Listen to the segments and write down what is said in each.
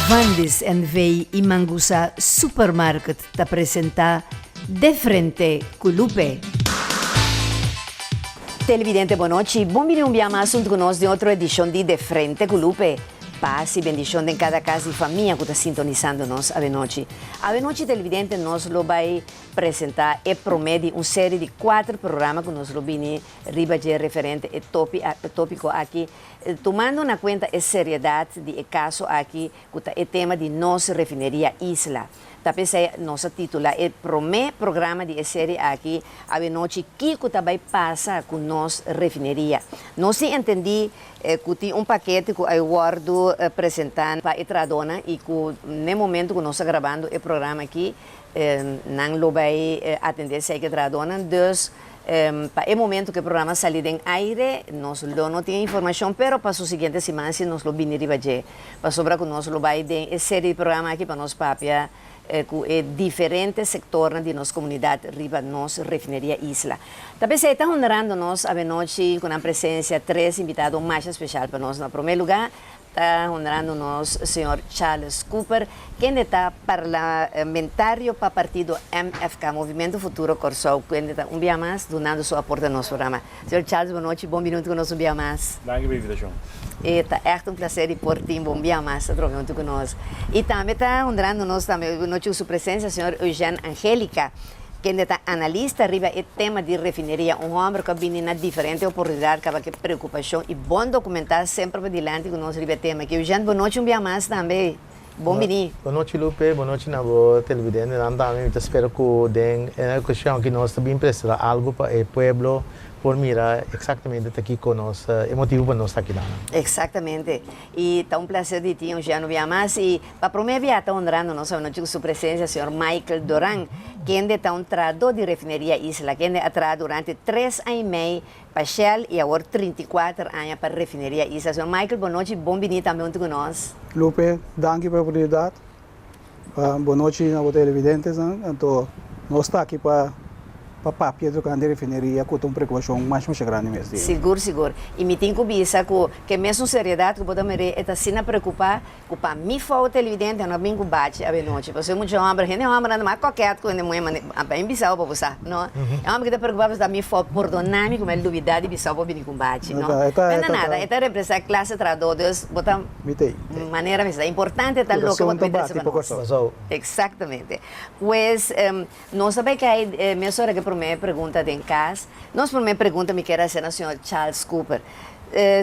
Vandis NV i Mangusa Supermarket ta presentá De Frente ku Lupe. Televidente bon nochi, bon bini un bia mas huntu ku nos den otro edishon di De Frente ku Lupe. Pas i bendishon den kada kas di famia ku ta sintonisando nos awenochi. Awenochi televidente nos lo bai presentá e promé di un seri di kuater programa ku nos lo bini riba dje referente e tópiko aki, tumando na kuenta e seriedat di e kaso aki ku ta e tema di nos refineria Isla. Ta p'esei nos a titulá e promé programa di e seri aki awenochi Kiko ta bai pasa ku nos refineria. Nos tin entendí ku tin un pakete ku a wòrdu presentá pa e trahadónan i ku n'e momentu ku nos ta grabando e programa aki nan lo bai atendé esei ku e trahadónan. Dus pa e momento ku e programa sali den aire nos lo no tin e informashon pero pa su siguiente siman si nos lo bini riba dje pasobra ku nos lo bai den e serie di programa aki pa nos papia ku e diferente sektornan di nos komunidat riba nos refineria Isla. Ta p'esei ta honrando nos avenochi ku nan presensia tres invitado masha speshal pa nos. Na promé lugá Ta honrando nos señor Charles Cooper, kende ta parlamentario pa partido MFK, Movimento Futuro Kòrsou, kende ta un bia mas dunando su aporte na nos programa. Señor Charles, bon nochi, bon bini huntu ku nos un bia mas. Danki pa e invitashon. E ta ègt un plaser di por tin bo un bia mas atrobe huntu ku nos. I tambe ta honrando nos tambe bon nochi ku su presensia señor Eugène Angelica, Kende ta analista riba e tema di refineria, un hòmber ku a bini na diferente oportunidat kaba ku e preokupashon i bon dokumentá semper pa dilanti ku nos riba e tema aki. Eugène, bon nochi un bia mas tambe. Bon bini. Bon nochi Lupe, bon nochi na bo televidentenan tambe. Mi ta spera ku den e okashon aki nos ta bin presentá algu pa e pueblo por mira eksaktamente ta kiko nos, e motibu pa nos ta aki nan. Eksaktamente. I ta un placer di tin Eugène un bia mas i pa prome bia ta honrando nos anochi ku su presencia señor Michael Doran, kende ta un trahadó di Refineria Isla, kende a traha durante tres aña i mei pa Shell i awor 34 aña pa Refineria Isla. Señor Michael, bon nochi, bon bini tambe huntu ku nos. Lupe, danki pa e oportunidat. Bon nochi na bo televidentesnan. Anto nos ta aki pa pa papia tocante refineria cu ta un preocupacion mas masha grandi mes dia. Sigur sigur. Y mi tin cu bisa cu ke mesun seriedad cu bo ta mira e ta asina preocupa cu pa mi fou televidente no a bin cu bachi avenochi. Pasobra e mucha homber, hende homber anda mas coket cu hende muhe mane a bin bisa bo pa bo sa, no. E homber ki ta preocupa pasobra ta mi fou pordona mi cu mi a lubida di bisa bo pa bini cu bachi, no. Pero nada, e ta representa clase trahador, dus bo ta. Mi ta ei. Manera mi sa importante ta loke bo Kurason ta ta bin trese bati pa pa nos. Kòrsou. Exactamente. Pues nos ta bai kai mesora ku e promé pregunta den kas. Nos promé pregunta mi kier hasi na señor Charles Cooper.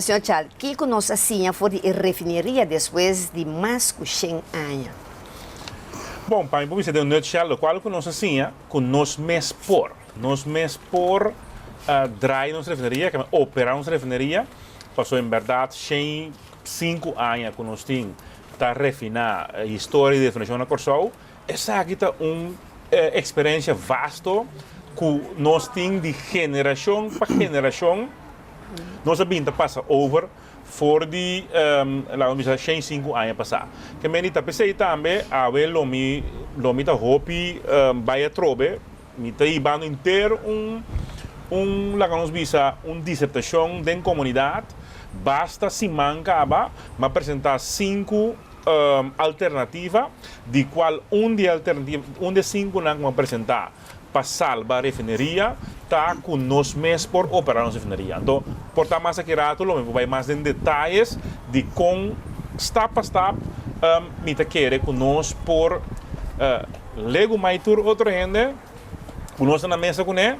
Señor Charles, kiko nos a siña for di e refineria despues di mas ku shen aña? Bon, pa mi por bisa den un nutshell lokual ku nos a siña ku nos mes por. Nos mes por draai nos refineria, keme operá nos refineria, pasobra en bèrdat shen Sinku aña ku nos tin ta refiná historia di refinashon na Kòrsou, esaki ta un eksperensia vasto ku nos tin di generashon pa generashon. Nos a bin ta pasa over for di laga nos bisa 105 aña pasá. Ke meni ta p'esei tambe awe lo mi lo mi ta hopi bai atrobe, mi ta hibando henter un un laga nos bisa un disertashon den komunidat. Basta siman kaba m'a presentá sinku alternativa, di kual un di e alternativa, un di e sinkunan ku m'a presentá pa salba refineria ta ku nos mes por operá nos refineria. Anto por ta mas aki rato lo mi por bai mas den detayes di kon stap pa stap mi ta kere ku nos por legumai tur otro hende ku nos ta na mesa kuné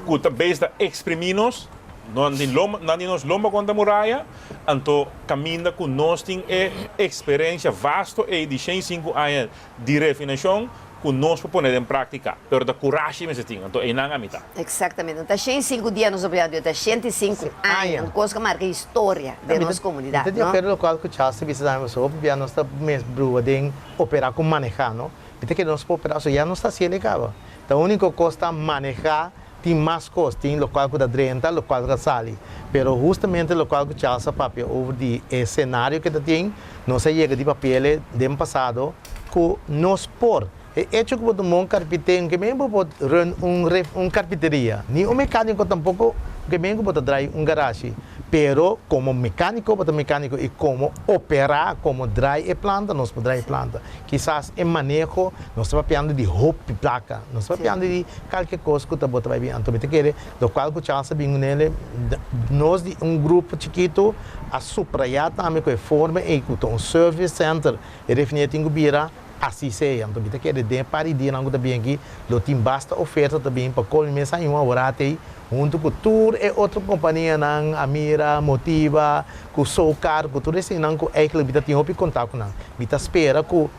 ku ta bes ta eksprimí nos. Nan di lomba, nan di nos lomba kontra muraya, anto kaminda ku nos tin e eksperensia vasto ei di 105 aña di refinashon ku nos por pone den práktika. Pero ta kurashi mester tin, anto einan a mitá. Eksaktamente. No ta 105 dia nos a pone anto, ta 105 aña, un kos ku a marka historia den nos komunidat, Mi ta di no? akuerdo lokual ku Charles ta bisa tambe, pasobra hopi bia nos ta mes brua den operá ku manehá, no? Mi ta kere nos por operá, so ya nos ta hasiel e kaba. Ta úniko kos ta manehá. Tin mas kos, tin lokual ku ta drenta, lokual ku ta sali. Pero hustamente lokual ku Charles a papia over di e senario ke ta tin, nos a yega di papiele den pasado ku nos por. E echo ku bo ta un bon karpité no ke men bo por run un un karpiteria, ni un mekaniko tampoko ke men ku bo ta drai un garashi. Pero komo mekániko bo ta mekániko i komo operá, komo drai e planta, nos por drai e planta. Kisas e maneho, nos ta papiando di hopi plaka, nos ta papiando di kalke kos ku ta bo ta bai bin. Anto mi ta kere lokual ku Charles a bin kunele, nos di un grupo chikitu a suprayá tambe ku e forma ei ku ta un service center, e refineria tin ku bira asi sea. Anto mi ta kere den e par di dianan ku ta bin aki lo tin basta oferta ta bin pa kol mi mes haña un aworat ei huntu ku tur e otro kompanianan, Amira, Motiva, ku Socar, ku tur eseinan ku eigentlik mi ta tin hopi kontak ku nan. Mi ta spera ku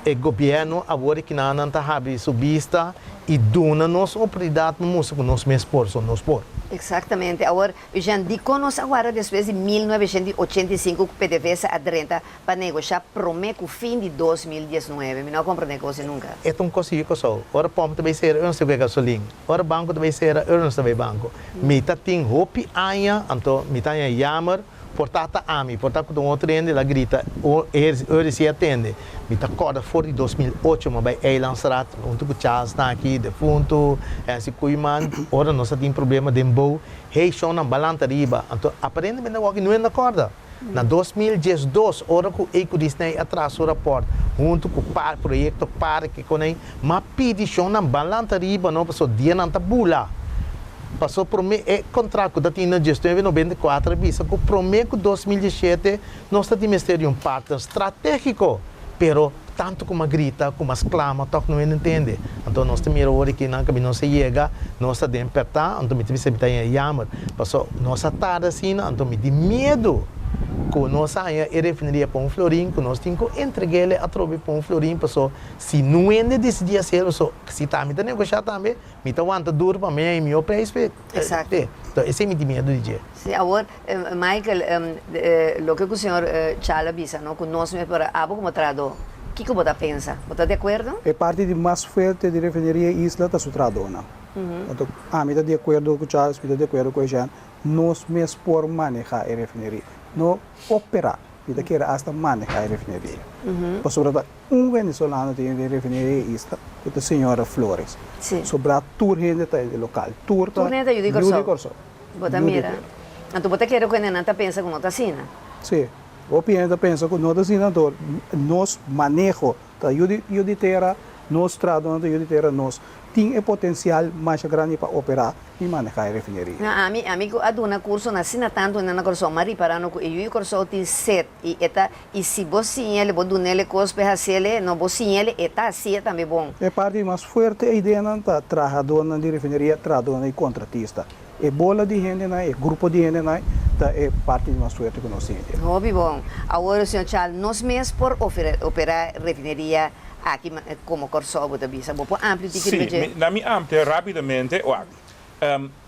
e gobièrnu awor e kinanan ta habri su bista i duna nos oportunidat pa mustra ku nos mes por, so nos por. Eksaktamente. Awor, Eugène, dikon nos a warda despues di 1985 ku PDVSA a drenta pa negoshá promé ku fin di 2019? Mi no a komprendé kos ei nunka. E ta un kos rico so. Ora pòmp ta bai sera, ora nos ta bai gasolin. Ora banko ta bai sera, ora nos ta bai banko. Mi ta tin hopi aña, anto mi ta haña yamer, por ta ta ami, por ta ku ta un otro hende, el a grita, ora si a tende. Mi ta kòrda for di 2008 mi a bai Eilandsraad huntu ku Charles Naki, defuntu, Hensi Koeiman, ora nos a tin problema den bou, hey shownan balanta riba. Anto aparentemente awor aki no hende a kòrda. Na 2012, ora ku Ecodisney a traha su rapòrt huntu ku par proyekto Parke Konijn, m'a pidi shonnan ban lanta riba no pasobra dianan ta bula. Pasobra promé e kontrakt ku ta tin na 1994 a bisa ku promé ku 2017 nos ta tin mester di un partner stratégiko. Pero tantu ku m'a grita, ku m'a sklama tòg no hende ntende. Anto nos ta mira ora ki nan kaminda nos a yega, nos ta den pèrtá, anto mi ta bisa mi ta haña yamer. Pasobra nos a tarda asina, anto mi tin miedu ku nos a haña e refineria pa un florin, ku nos tin ku entreg'el atrobe pa un florin, pasobra si no hende disidí hasiel, pasobra si ta mi ta negoshá tambe, mi ta wanta duru pa mi haña e mihó preis p'e. Exacto. Enton esei mi tin miedu di dje. Sí, awor, Michael, loke ku señor Charles a bisa, no, ku nos mes por abo komo trahadó, kiko bo ta pensa? Bo ta di akuerdo? E parti di mas fuerte di refineria Isla ta su trahadónan. Anto, ami ta di akuerdo ku Charles, mi ta di akuerdo ku Eugène, nos mes por manehá e refineria. No operá, mi ta kere asta manehá e refineria. Pasobra ta un venezolano tin den refineria Isla, ku ta señora Flores. Sobrá tur hende ta hende lokal, tur ta Tur hende ta yu di yu di Kòrsou. Bo ta mira. Anto bo ta kere ku hendenan ta pensa ku no ta asina? Sí. Hopi hende ta pensa ku no ta asina, anto nos maneho ta yu di yu di tera, nos tradonan ta yu di tera, nos tin e potensial masha grandi pa operá i manehá e refineria. Na ami, ami ku a duna kursonan asina tantu hende na Kòrsou, m'a ripará no ku e yu di Kòrsou tin set i e ta, i si bo siñ'el, bo dun'el e kos p'e hasiel e, no bo siñ'el, e ta hasié tambe bon. E parti mas fuerte eidenan ta trahadónan di refineria, trahadónan di kontratista. E bola di hendenan, e grupo di hendenan ta e parti di mas fuerte ku nos tin hende. Hopi bon. Awor, señor Charles, nos mes por operá refineria aki komo Kòrsou, bo ta bisa. Bo por amplia un tiki riba dje? Sí, na mi amplia rápidamente. Wak,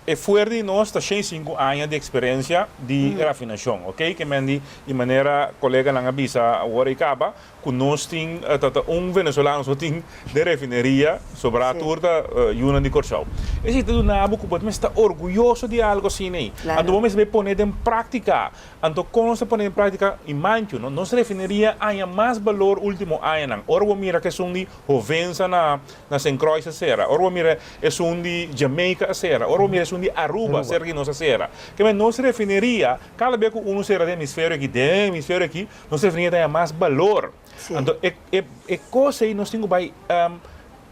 e fuerte di nos ta 105 aña di eksperensia di rafinashon, oke? Ke men di, di manera koleganan a bisa awor ei kaba, Ku nos tin ta ta un venezolano so tin den refineria, sobrá tur ta yunan di Kòrsou. Esei ta duna bo ku bo mester ta orguyoso di algu asina ei. Anto bo mester bay pone den práktika. Anto kon nos ta pone den práktika? I manchu no, nos refineria haña mas balor último añanan. Ora bo mira ku esun di Hovensa na na Saint Croix a sera, ora bo mira esun di Jamaica a sera, ora bo mira esun di Aruba serka di nos a sera. Ke men nos refineria kada bes ku unu sera den hemisferio aki, den hemisferio aki, Nos refineria ta haña mas balor. Anto e e e kos ei nos tin ku bai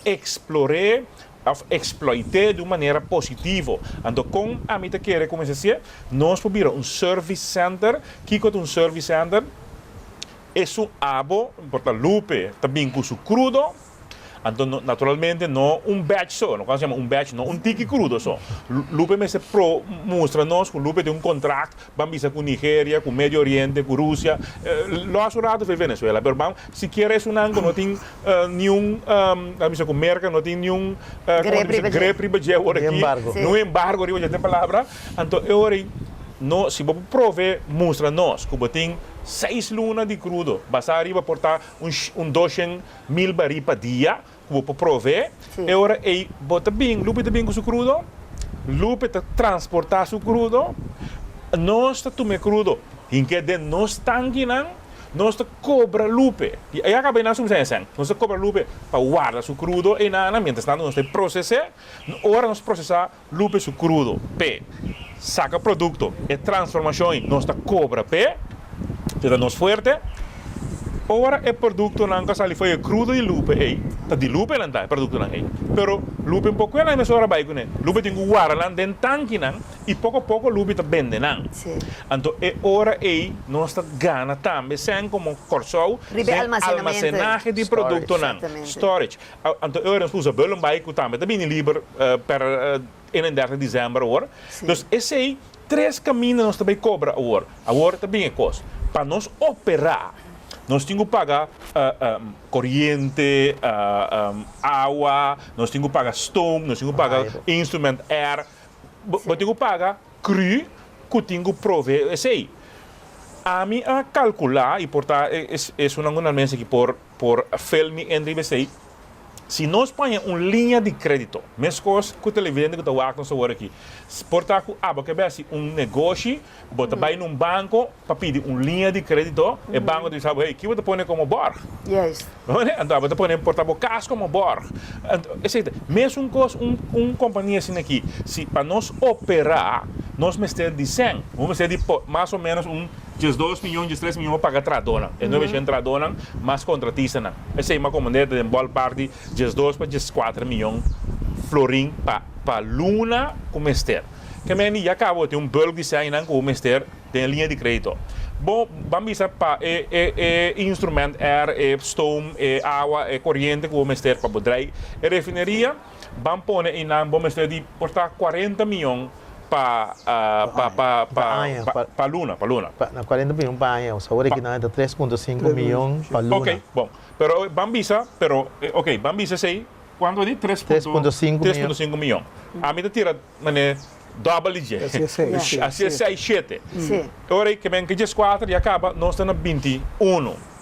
eksplor'é òf eksploit'é di un manera positivo. Anto kon ami ta kere kuminsá hasié? Nos por bira un service center. Kiko ta un service center? Esun abo, por ta Lupe, ta bin ku su krudo. Anto no, naturalmente no un batch so, no cuando se llama un batch, no un tiki crudo so. Lupe mester pro mustra nos cu Lupe tin un contract, ban bisa cu Nigeria, cu Medio Oriente, cu Rusia, lo hace un rato fe Venezuela, pero ban sikiera esunnan cu no tin niun, ban bisa cu Merca no tin niun, Grip riba dje. grip riba dje awor aki, Embargo. niun embargo riba dje, ta e palabra. Anto e ora ei, no, si bo por prove mustra nos cu bo tin seis luna di crudo, basa riba por ta un, un doshen Mil barí pa dia ku bo por proveé. E ora ei bo ta bin, Lupe ta bin ku su krudo, Lupe ta transportá su krudo, nos ta tuma e krudo hink'é den nos tankinan, nos ta kobra Lupe, i a kaba einan su bisa esèn, nos ta kobra Lupe pa warda su krudo einan, mientras tanto nos ta proses'é, ora nos prosesá Lupe su krudo p'e. saka produkto, e transformashon ei nos ta kobra p'e, e ta nos fuerte. Ora e produktonan ku a sali for e krudo di Lupe ei, ta di Lupe nan ta e produktonan ei, pero Lupe un poko nan mesora bai kuné. Lupe tin ku wara nan den tankinan i poko poko Lupe ta bende nan. Anto e ora ei nos ta gana tambe sèn komo Kòrsou den almasenahe di produktonan, storage. Anto e ora nos usa Bullenbaai ku tambe ta bini liber per 31 december awor. Dus esey tres caminda nos ta bay cobra awor. Awor ta bin e cos. Pa nos opera nos tin cu paga coriente, awa, nos tin cu paga stoom, nos tin cu paga instrument air. Bo tin cu paga cru cu tin cu provee esey. Ami a calcula y por ta esunnan cu nan mester aki por por fill mi in riba esey. Si nos paña un liña di krédito, meskos ku televidente ku ta wak nos awor aki, por ta ku abo ke besi un negoshi, bo ta bai na un banko pa pidi un liña di krédito, e banko ta bisa bo, hey, ki bo ta pone komo bòrg? Anto abo ta pone por ta bo kas komo bòrg. Anto, esei ta mesun kos un un kompania asina aki, si pa nos operá nos mester di sèn, nos mester di mas o ménos un 12 miyon, 13 miyon pa paga trahadónan, e 900 trahadónan mas kontratistanan. Esei m'a komprendé ta den ballpark di 12 pa 14 miyon florin pa pa luna ku mester. Ke men di ya kaba bo tin un bulk di sènnan ku bo mester den e liña di kredito. Bo ban bisa pa e e e instrument air, e stoom, e awa, e koriente ku bo mester pa bo drai e refineria, Ban pone einan bo mester di por ta 40 miyon pa pa pa pa pa luna pa luna. Na 40 miyon pa aña osea ora kinan ta 3.5 miyon pa luna. Ok bon pero ban bisa pero ok ban bisa esei cuanto a di 3.5 3.5 miyon ami ta tira mane dobel di dje asi e seis shete ora ke men ke 14 ya caba nos ta na 21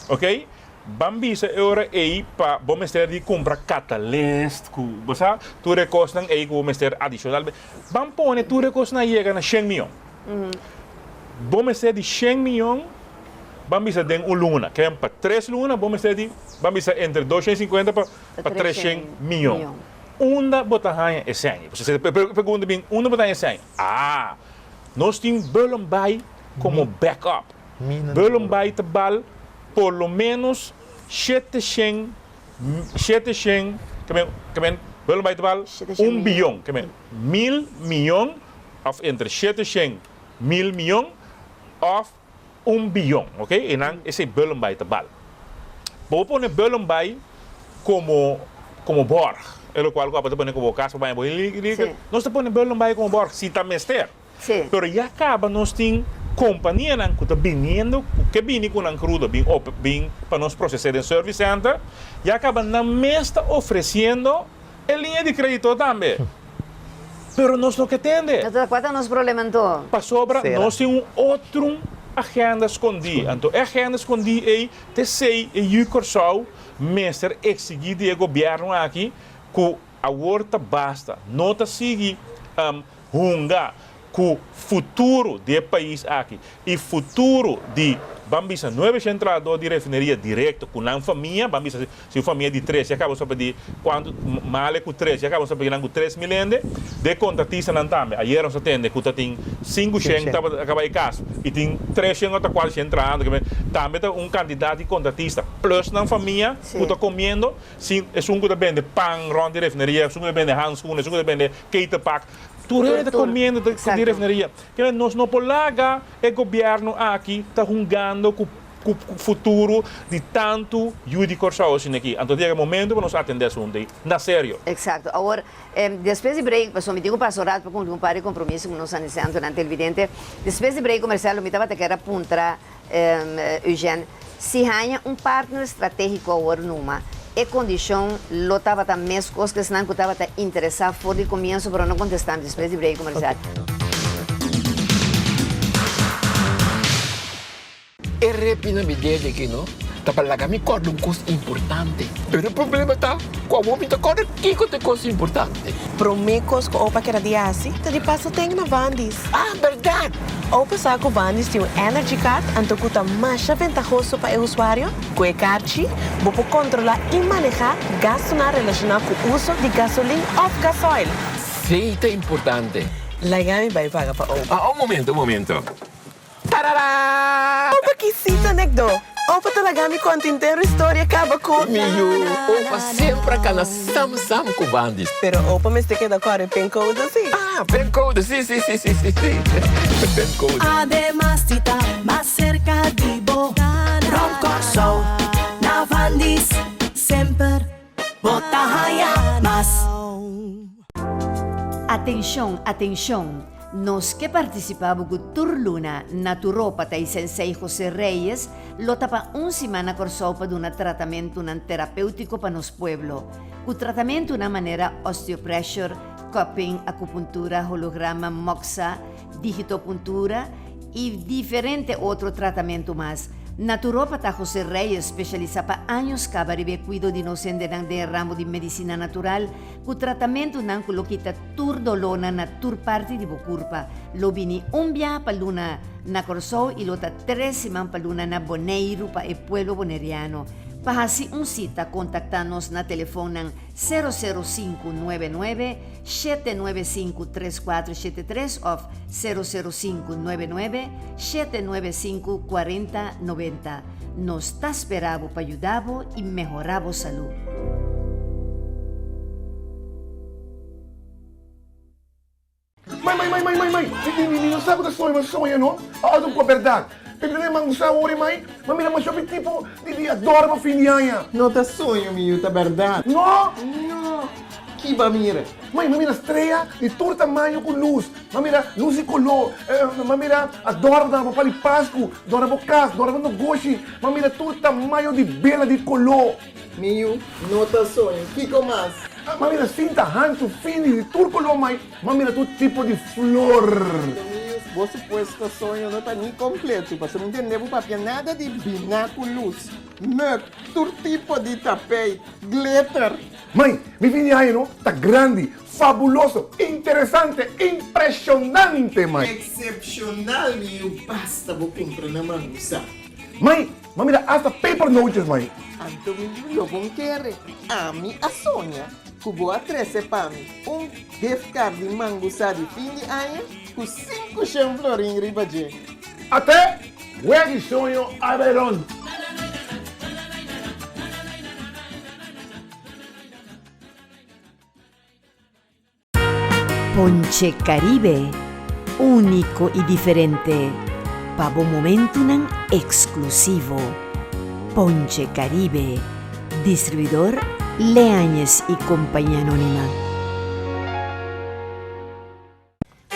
ok. Ban bisa e ora ei pa bo mester di kumpra catalyst ku bo sa tur e kosnan ei ku bo mester adishonal. Ban pone tur e kosnan a yega na shen miyon. Bo mester di shen miyon ban bisa den un luna. Ken pa tres luna bo mester di ban bisa entre doshen i sinkuenta pa pa treshen miyon. Unda bo ta haña e sèn? E pregunta bin unda bo ta haña e sèn? Ah! Nos tin Bullenbaai komo backup. Bullenbaai ta bal por lo menos 700, 700, ke men, ke men, Bullenbaai ta bal un biyon, ke men, mil miyon, of entre 700 mil miyon of un biyon, ok, einan esei Bullenbaai ta bal. Bo por pone Bullenbaai komo, komo borg, e lokual ku abo ta pone ku bo kas pa baña bo, nos ta pone Bullenbaai komo borg si ta mester. Sí. Pero ya caba nos tin companianan cu ta biniendo, cu ke bini cu nan crudo bin op bin pa nos procese den service center, ya caba nan mes ta ofreciendo e liña di credito tambe. Pero nos no ke tende. No ta cua ta nos problema anto? Pasobra Sera. nos tin un otro agenda scondi. Anto e agenda scondi ey ta esey e yu Corsou mester exigi di e gobierno aki cu awor ta basta. No ta sigui hunga ku futuro di e pais aki i futuro di ban bisa nuebe shen trahadó di refineria direkto ku nan famia, ban bisa si un famia di tres ya kaba sope di kuantu male ku tres ya kaba sope nan ku 3000 hende, de kontratistanan tambe. Ayer nos a tende ku ta tin 500 tabata a kaba e kas i tin 300 ota 400 trahando, tambe ta un kantidat di kontratista plus nan famia ku ta komiendo. Si esun ku ta bende pan rònt di refineria, esun ku ta bende hanskun, esun ku ta bende ketepak, tur hende ta komiendo di refineria. Kende nos no por laga e gobièrnu aki ta hungando ku futuro di tantu yu di Kòrsou asina aki. Anto ta yega e momento pa nos atendé asuntu ei na serio. Eksakto. Awor, despues di break, pasobra mi tin ku pasa un rat pa kumpli un par di kompromiso ku nos a anunsiá anto televidente. Despues di break komersial lo mi tabata kier a puntra Eugène, si haña un partner stratégiko awor numa, e kondishon lo tabata meskos ku esnan ku tabata interesá for di komienso pero no kontestá despues di break komersial. E repi na mi dede aki no ta pa laga mi kòrda un kos importante. Pero e problema ta ku awor mi ta kòrda kiko ta e kos importante. Promé kos ku opa keda di hasi ta di pasa ten na Vandy's. Ah, bèrdat! Opa sa ku Vandy's tin un Energy Card anto ku ta masha ventahoso pa e usuario. Ku e karchi, bo por kontrolá i manehá gastunan relashoná ku uso di gasolin òf gasoil. Esei ta importante. Laga mi bai paga pa opa. Ah, un momento, un momento. Tarara! Opa kisito nekdo. Opa ta laga mi konta intero historia kaba ku. Mi yu, opa semper a kana sam sam ku Bandis. Pero opa mester keda kore pincode si. Ah, pincode, si, si, si, si, si, si. Pincode. Ademas di ta mas serka di bo, rònt Kòrsou, na Vandis, semper bo ta haña mas. Atenshon, atenshon! Nos ke partisipá bo ku tur luna naturópata i sensei José Reyes lo ta pa un siman na Kòrsou pa duna tratamentunan terapéutiko pa nos pueblo. Ku tratamentunan manera osteopressure, cupping, akupuntura, holograma, moxa, digitopuntura i diferente otro tratamentu mas. Naturópata José Reyes spesialisá pa años kaba riba e kuido di nos hendenan den e ramo di medisina natural Ku tratamentunan ku lo kita tur dolónan na tur parti di bo kurpa. Lo bini un biaha pa luna na Kòrsou i lo ta tres siman pa luna na Boneiru pa e pueblo boneriano. Pa hasi un sita kontaktá nos na telefonnan sero sero sinku nuebe nuebe, shete nuebe sinku tres kuater shete tres òf sero sero sinku nuebe nuebe, shete nuebe sinku kuarenta noventa. Nos ta spera bo pa yuda bo i mehorá bo salú. Mai, mai, mai, mai, mai, mai, mi, mi, mi no sa ku ta soña, ma soña no, a otro ku bèrdat. Pero mi man gusta ora mai, ma mira masha hopi tipo di di adorno pa fin di aña. No ta soño mi yu, ta bèrdat. No! No! Ki bo a mira? Mai, mi a mira strea di tur tamaño ku lus. M'a mira lus di koló, m'a mira adòrno dòrna bo pal di Pasku, dòrna bo kas, dòrna bo nogoshi, m'a mira tur tamaño di bela di koló. Mi yu no ta soño. Kiko mas? M'a mira sinta hanchu, fini, di tur koló, mai m'a mira tur tipo di flor. Mi yu, bo supuesto soño no ta ni kompletu, pasobra mi tende bo papia nada di biná ku lus, mùk, tur tipo di tapeit, glitter. Mai, mi fin di aña no ta grandi, fabuloso, interesante, impresionante, mai. Excepcional, mi yu, basta bo cumpra na Mangusa. Mai, m'a mira hasta pepernootjes, mai. Anto mi yu lo bon kere, ami a soña cu bo a trece pa mi un gift card di Mangusa di fin di aña cu cinco shen florin riba dje. Ate, wea di soño a bay rond. Ponche Caribe, úniko i diferente, pa bo momentunan eksklusivo. Ponche Caribe, distribuidor Leañez i Compañía Anónima.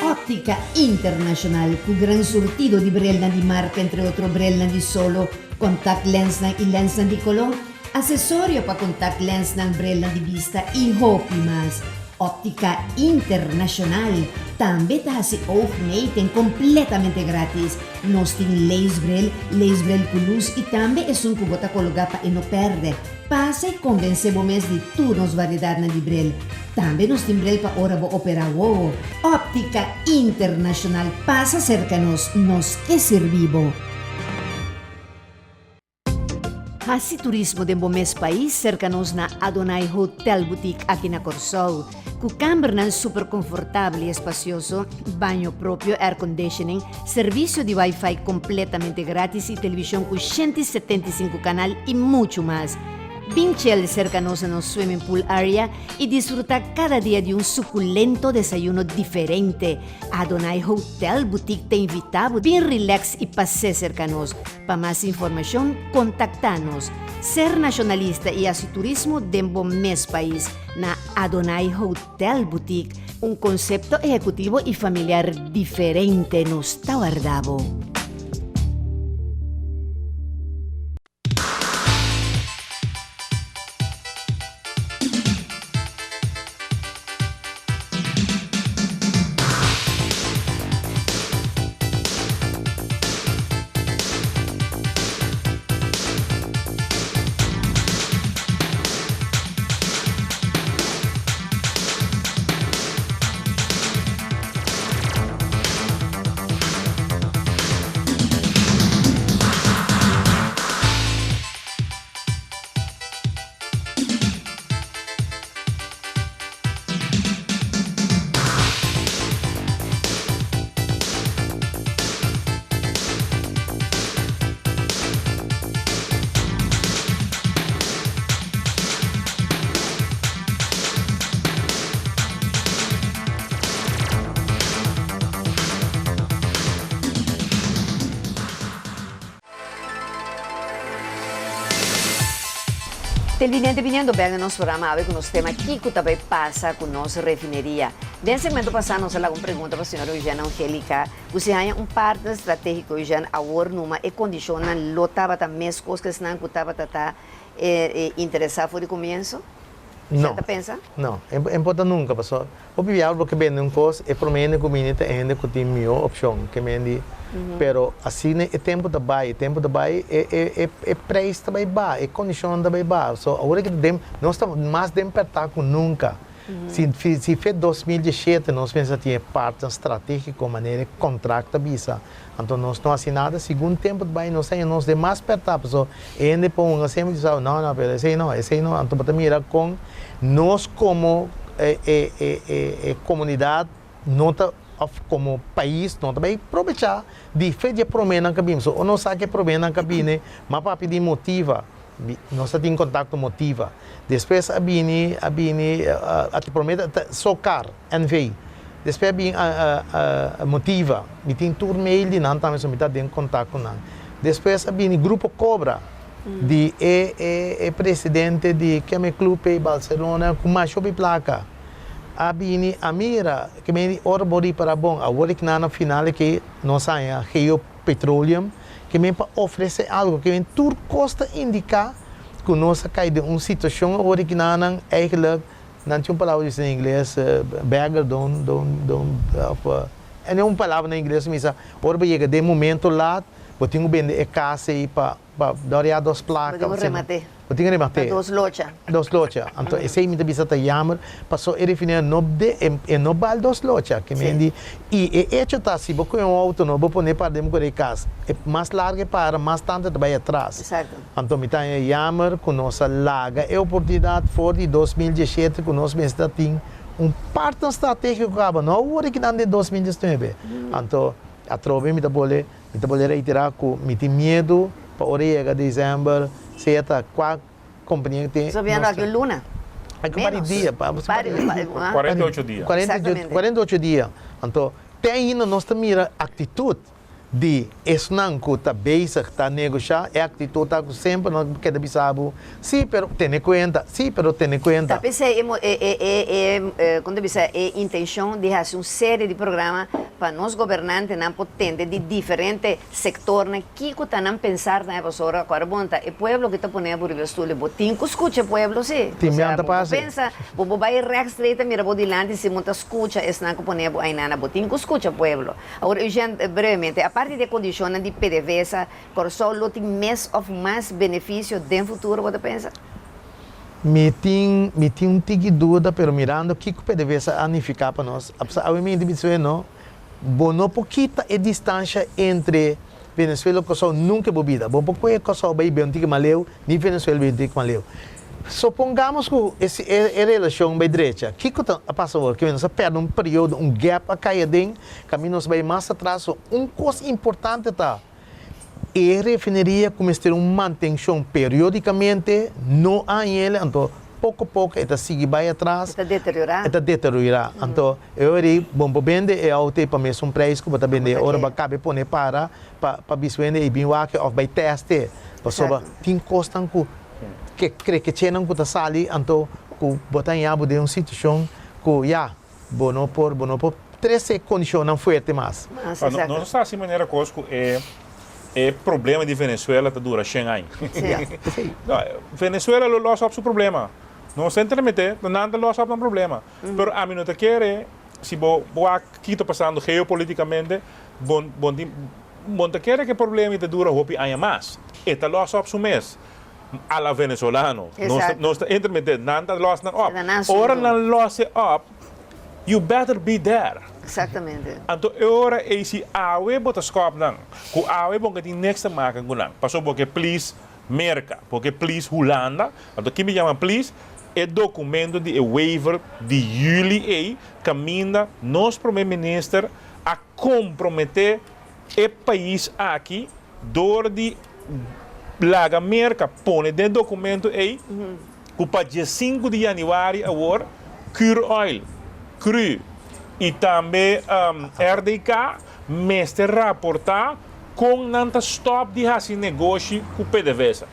Óptica Internacional cu gran surtido di brelnan di marca entre otro brelnan di solo, contact lensnan y lensnan di color, acesorio pa contact lensnan, brelnan di bista y hopi mas. Óptica Internacional tambe ta haci oogmeting completamente gratis. Nos tin leesbril, leesbril cu luz y tambe esun cu bo ta cologa pa e no perde. Pasa y convence bo mes di tur nos variedadnan di bril. Tambe nos tin bril pa ora bo operá wowo. Óptica Internacional pasa serka nos, nos ke sirbi bo. Hasi turismo den bo mes pais serka nos na Adonai Hotel Boutique aki na Kòrsou. Ku kambernan super konfortabel i espasioso, baño propio, air conditioning, servisio di wifi kompletamente gratis i televishon ku 175 kanal i muchu mas. Bin chel serka nos na nos swimming pool area i disfruta kada dia di un sukulento desayuno diferente. Adonai Hotel Boutique ta invita bo bin relax i pas'é serka nos. Pa mas informashon kontakta nos. Ser nashonalista i hasi turismo den bo mes pais na Adonai Hotel Boutique, un konsepto ehekutivo i familiar diferente nos ta warda bo. Televidente biniendo bek na nos programa awe ku nos tema Kiko ta bai pasa ku nos refineria. Den segmento pasá nos a laga un pregunta pa señora Eugène Angelica ku si haña un partner stratégiko Eugène awor numa e kondishonnan lo tabata meskos ku esnan ku tabata ta interesá for di komienso? No. Esei ta pensa? No, e por ta nunka pasobra hopi biaha bo ke bende un kos e prome hende ku bini ta e hende ku tin mihó opshon ke mendi pero asina e tempu ta bai e tempu ta bai e e e e preis ta bai baha e kondishonnan ta bai baha so awor ke ta den nos ta mas den pèrtá ku nunka si si fe 2017 nos mester tin e partner stratégiko manera e kontrakt ta bisa Anto nos no hasi nada, segun tempu ta bai nos ta haña nos den mas pèrtá, pasobra e hende por hunga semper di sa, no, no, pero esei no, esei no. Anto bo ta mira kon nos komo e e e e e komunidat no ta òf komo pais no ta bai probechá di fe di e proménan ku a bini. Pasobra ora nos sa ku e proménan ku a bini, mas papia di motiva, nos ta tin kontakto motiva. Despues a bini a bini a promé ta Socar. NV. Despues a bin a motiva, mi tin tur mail di nan tambe so mi ta den kontak ku nan. Despues a bini Grupo Cobra di e e e presidente di keme club ei Barcelona ku masha hopi plaka. A bini a mira ke meni ora bo ripara bon awor e kna na final aki nos haña Geo Petroleum ke men pa ofrese algo ke men tur kos ta indiká ku nos a kai den un situashon awor e knanan eigenlijk Nan tin un palabra bisa na ingles, beggar don't, don't, don't, of, ene un palabra na ingles mi sa, ora bo yega den momento laat, bo tin ku bende e kas ei pa, pa dòria dos plaka. Bo tin ku remat'é. Bo tin ku remat'é. Pa dos locha. Dos locha. Anto esei mi ta bisa ta yamer, paso e refineria no de, e no bal dos locha, ke men di, i e echo ta si bo kohe un outo no bo pone par den bo kore e kas, e mas largu e para, mas tantu e ta bai atras. Exacto. Anto mi ta haña yamer ku nos a laga e oportunidat for di 2017 ku nos mester ta tin un partner stratégiko kaba, no awor aki nan den 2019. Anto atrobe mi ta bole mi ta bole reiterá ku mi tin miedu pa ora yega desèmber sea ta kua kompania ku tin. Nos biendo aki un luna. Aki un par di dia. 48 dia. 48 dia. Anto te ainda nos ta mira aktitut di esnan ku ta bezig ta negoshá, e aktitut ta ku semper nan keda bisa bo, sí, pero tene kuenta, sí, pero tene kuenta. Ta p'esei e e e e e kon ta bisa e intenshon di hasi un serie di programa pa nos gobernantenan por tende di diferente sektornan kiko ta nan pensar na e pasobra ku ora bon ta e pueblo ku ta pone bo riba e stoel bo tin ku skucha e pueblo sí. Tin bian ta Bo pasa. pensa bo bo bai rechtstreeks ta mira bo dilanti si bo ta skucha esnan ku pone bo ainana bo tin ku skucha pueblo. Awor Eugène, brevemente, aparte di e kondishonnan di PDVSA, Kòrsou lo tin mes òf mas benefisio den futuro, bo ta pensa? Mi tin, mi tin un tiki duda, pero mirando kiko PDVSA a nifiká pa nos, apesar awe mi hende bisa no, bo no por kita e distansha entre Venezuela i Kòrsou nunka e bo bida. Bo no por kohe Kòrsou bai bira un tiki mas leu, ni Venezuela bai un tiki mas leu. Supongamos ku e e relashon bai drecha, kiko ta a pasa awor? Ke nos a pèrdè un periodo, un gap a kai aden, kaminda nos bai mas atras. So, un kos importante ta, e refineria ku mester un mantenshon periodikamente no a hañ'el, anto poko poko e ta sigui bai atras. E ta deteriorá. E ta deteriorá. Anto e ora ei bo por bende e outo ei pa mesun preis ku bo ta bende e ora bo a kabe pone para pa pa biswende ei bin wak òf bai tèst'e. Pasobra tin kosnan ku Ke krekechenan ku ta sali anto ku bo ta haña bo den un situashon ku ya, bo no por bo no por trese kondishonnan fuerte mas. Mas, No, exacto. nos ta hasi manera kos ku e e problema di Venezuela ta dura shen aña. Sí. No, Venezuela lo los op su problema. Nos ta intermete, nan ta los op nan problema. Pero ami no ta kere si bo wak kiko ta pasando geopoliticamente, bo bo tin bo no ta kere ku e problema ta dura hopi aña mas. E ta los op su mes. A la venezolano. Nos ta, nos ta intermete, nan ta los nan op. Ora nan los e op, you better be there. Exactamente. Anto e ora ei si awe bo ta skòp nan, ku awe bo ka tin niks te maken ku nan, pasobra bo ke please Merka, bo ke please Hulanda, anto ki mi yama please? E dokumento di e waiver di yüli ei kaminda nos prome minister a komprometé e pais aki dor di laga Merka pone den e dokumento ei ku pa diesinku di yanüari awor Curoil, cru i tambe RDK mester raportá. Kon nan ta stòp di hasi negoshi ku PDVSA?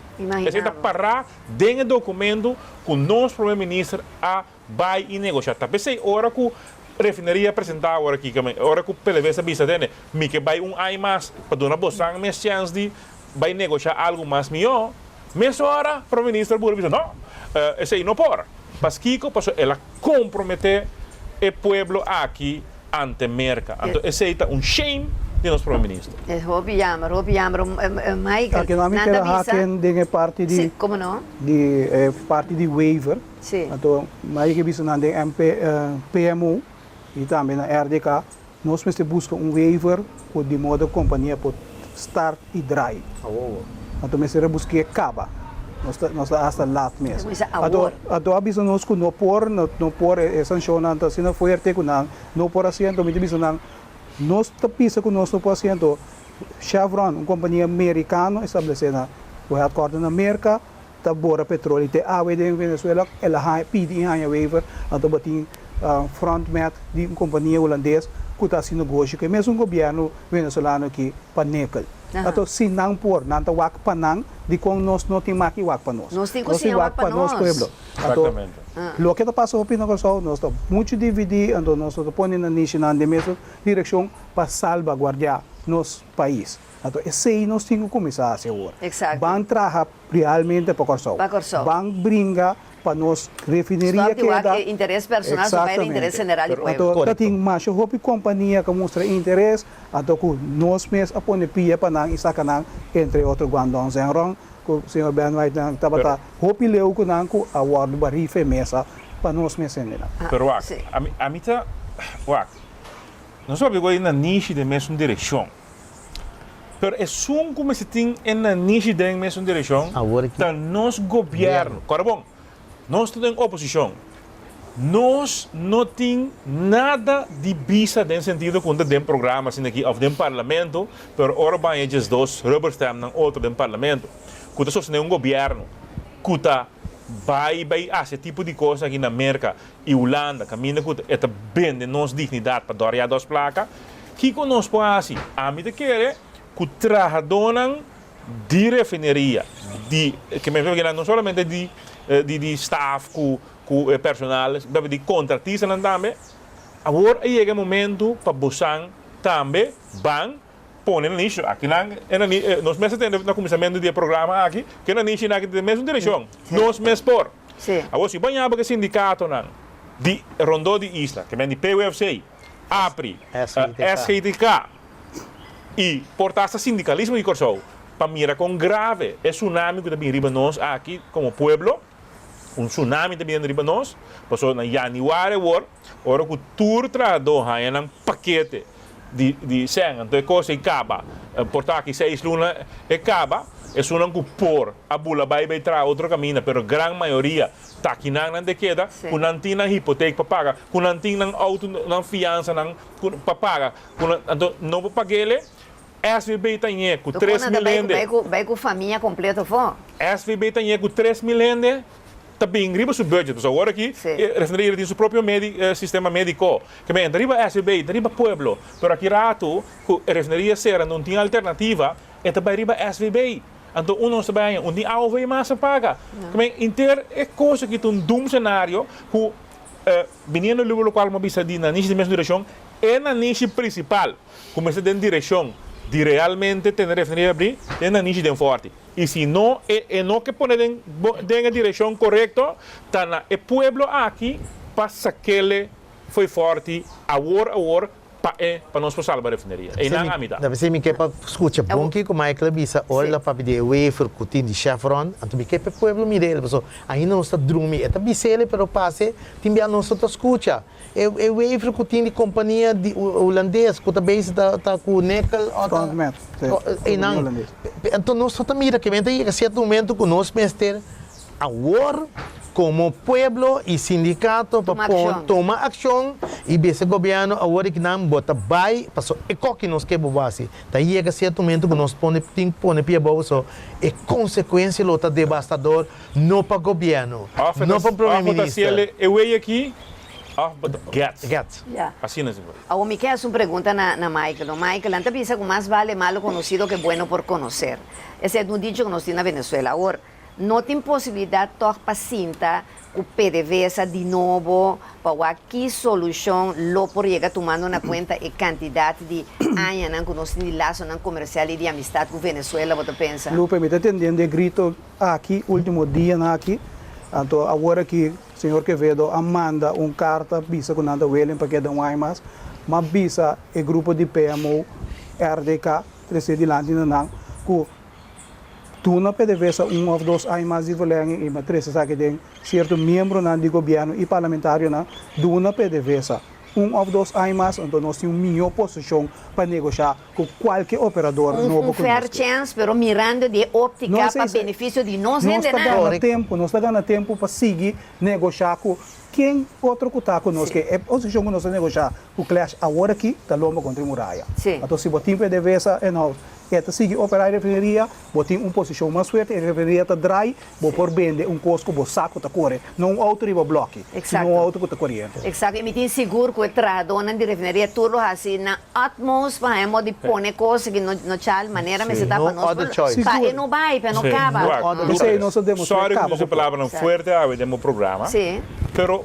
Esei ta pará den e dokumentu ku nos Prome Minister a bai i negoshá. Ta p'esei ora ku refineria a presentá awor aki, ora ku PDVSA bisa tene, mi ke bai un aña mas pa duna bosan mes chèns di bai negoshá algu mas mihó, mesora Prome Minister bula bisa, no, esei no por. Paskiko? Pasobra el a komprometé e pueblo aki ante Merca. Anto esey ta un shame di nos Prome Minister. E hopi jammer, hopi jammer Michael. Aki no a mi Nan ta keda bisa. haken den e parti di Si, como no? di e parti di waiver. Si. Anto mi ke bisa nan den MP PMO y tambe na RDK nos mester busca un waiver cu di modo compania por start y draai. Anto mester a busqu'é caba. Nos ta nos ta hasta laat mes. Cuminsa Anto awor. anto a bisa nos cu no por no no por e sancionnan ta asina fuerte cu nan no por haci anto mi ta bisa nan nos ta bisa cu nos no por haci anto Chevron un compania mericano establece na cu headquarter na Merca ta bora petroleo te awe den Venezuela el a haña pidi y haña waiver anto bo tin Frontmed di un compania hulandes cu ta haci negoshi cu e mesun gobierno venezolano aki pa nickel. Anto si nan por, nan ta wak pa nan, dikon nos no tin maki wak pa nos? Nos tin ku Nos tin siña wak wak pa pa nos nos. pueblo. Anto Exactamente. loke ta pasa hopi na Kòrsou, nos ta muchu dividí, anto nos no ta pone nan nishinan den mesun direkshon pa salbaguardiá nos pais. Anto esei nos tin ku kuminsá hasi awor. Exacto. Ban traha realmente pa Kòrsou. Pa Kòrsou. Ban bringa pa nos refineria Stop di wak keda. e interes personal su bai na interes Exactamente. general di pueblo. Anto ta tin masha hopi kompania ku a mustra interes, anto ku nos mes a pone pia pa nan i saka nan, entre otro Guangdong Zhengrong, ku señor Ben White nan tabata hopi leu ku nan ku a wòrdu barí fe mesa pa nos mes hendenan. Pero wak, ami ami ta, wak, nos papia ku e nanishi den mesun direkshon. Pero esun ku mester tin e nanishi den mesun direkshon ta nos gobièrnu. Kòrda bon, nos ta den oposishon. Nos no tin nada di bisa den sentido ku ta den programa asina aki òf den parlamento, pero ora baña djesdos rubberstamp nan otro den parlamento ku ta sostené un gobièrnu ku ta bai bai hasi e tipo di kos aki na Merka i Hulanda kaminda ku e ta bende nos dignidat pa dòria dos plaka. Kiko nos por hasi? Ami ta kere ku trahadónan di refineria, di ke me refiero no solamente di di di staf ku ku e personal, pero di kontratistanan tambe, awor a yega e momentu pa bosan tambe ban pone nan nishi. Aki nan e nan nos mes a tende na kuminsamentu di e programa aki ku e nan nishi nan aki ta den mesun direkshon. Nos mes por. Awor si bo a yama ku e sindikatonan di rondó di isla, ke men di PUFC, APRI, SGTK y por ta hasta sindicalismo di Corsou pa mira con grave e tsunami cu ta bin riba nos aki como pueblo, un tsunami ta biniendo riba nos, pasobra na januari awor ora cu tur trahador haya nan pakete di di sèn anto e cos ei caba, por ta aki seis luna e caba, esunnan cu por a bula bay bay traha otro caminda pero gran mayoria Ta kinan nan te keda ku nan tin nan hipotek pa paga, ku nan tin nan outo, nan fiansanan pa paga, ku nan, anto no por pag'ele, SVB ta ñe ku 3000 hende. Bai ku famia kompleto afó. SVB ta ñe ku 3000 hende ta bin riba su budget, pasobra awor aki e refineria tin su propio medi, sistema mediko. Ke men ta riba SVB, ta riba pueblo, pero aki ratu ku e refineria sera no tin alternativa, e ta bai riba SVB. Anto un nos ta bai haña un tin aov mas a paga. Kimen inter e kos aki ta un dum senario ku biniendo luego lokual mi a bisa di nanishi den mes direkshon, e nanishi prinsipal ku mester den direkshon di realmente tene refineria abrí ta e nanishi den Forti. I si no e e no ke pone den den e direkshon korekto ta na e pueblo aki pa sakele fo'i Forti awor awor Pa e, pa nos por salba refineria. Einan ami ta. Ta p'esei mi ke pa skucha bon kiko Michael a bisa ora el a papia di e wafer ku tin di Chevron. Anto mi ke pa e pueblo mira el, pasobra ainda nos ta drumi. E ta bisa el, pero pase tin bia nos no ta skucha. E e wafer ku tin di kompania di hulandes ku ta bezig ta ta ku nikkel o ta Frontmed, sí, kompania einan. hulandes. Anto nos no ta mira ke men ta yega sierto momento ku nos mester Awor, komo pueblo i sindikato pa pon tuma akshon i bisa gobièrnu awor di kinan bo ta bai paso e koki nos ke bo basi ta yega sierto momento ku nos pone tin ku pone pia abou so e konsekuensia lo ta debastador no pa gobièrnu no pa prome Of ta minister. siele e wey aki. Òf bo ta get. Get. Ya. Asina si por. Awor mi ke hasi un pregunta na na Michael. No Michael, nan ta bisa ku mas vale malo conocido que bueno por conocer. Esei ta un dicho ku nos tin na Venezuela. Awor, no tin posibilidat tòg pa sinta ku PDVSA di nobo pa wak ki solushon lo por yega tumando na kuenta e kantidat di añanan ku nos tin di lasonan komersial i di amistat ku Venezuela, bo ta pensa? Lupe, mi ta tendiendo e grito aki ultimo dianan aki, anto awor aki Señor Quevedo a manda un karta bisa ku nan ta willing pa keda un aña mas, ma bisa e grupo di PMO, RDK, trese dilanti na nan ku duna PDVSA un òf dos aña mas di verlenging i ma trese esaki den sierto miembronan di gobièrnu i parlamentarionan duna PDVSA un òf dos aña mas, anto nos tin un mihó posishon pa negoshá ku kualke operador Un nobo un ku nos fair ke. chance, pero mirando di e óptica No, pa esei, esei. benefisio di nos Nos ta hendenan. gana Correcto. tempu, nos ta gana tempu pa sigui negoshá ku ken otro ku ta ku nos Sí. ke. E posishon ku nos ta negoshá ku Clash awor aki ta lomba kontra e muraya. Sí. Anto si bo tin PDVSA en house, e ta sigui operá e refineria, bo tin un posishon mas fuerte, e refineria ta drai, Bo por bende un kos ku bo sa ku ta kore, no un outo riba blòki, sino un outo ku ta koriente. Eksakto, i mi tin sigur ku e trahadónan di refineria tur lo hasi nan utmost pa haña modo di pone kos ki no no chal manera mester ta pa No nos other por choice. pa e no bai, pa e no kaba. P'esei nos a demostr'é Sorry ku kaba mi usa ku por. palabranan fuerte awe den bo programa, Sí. pero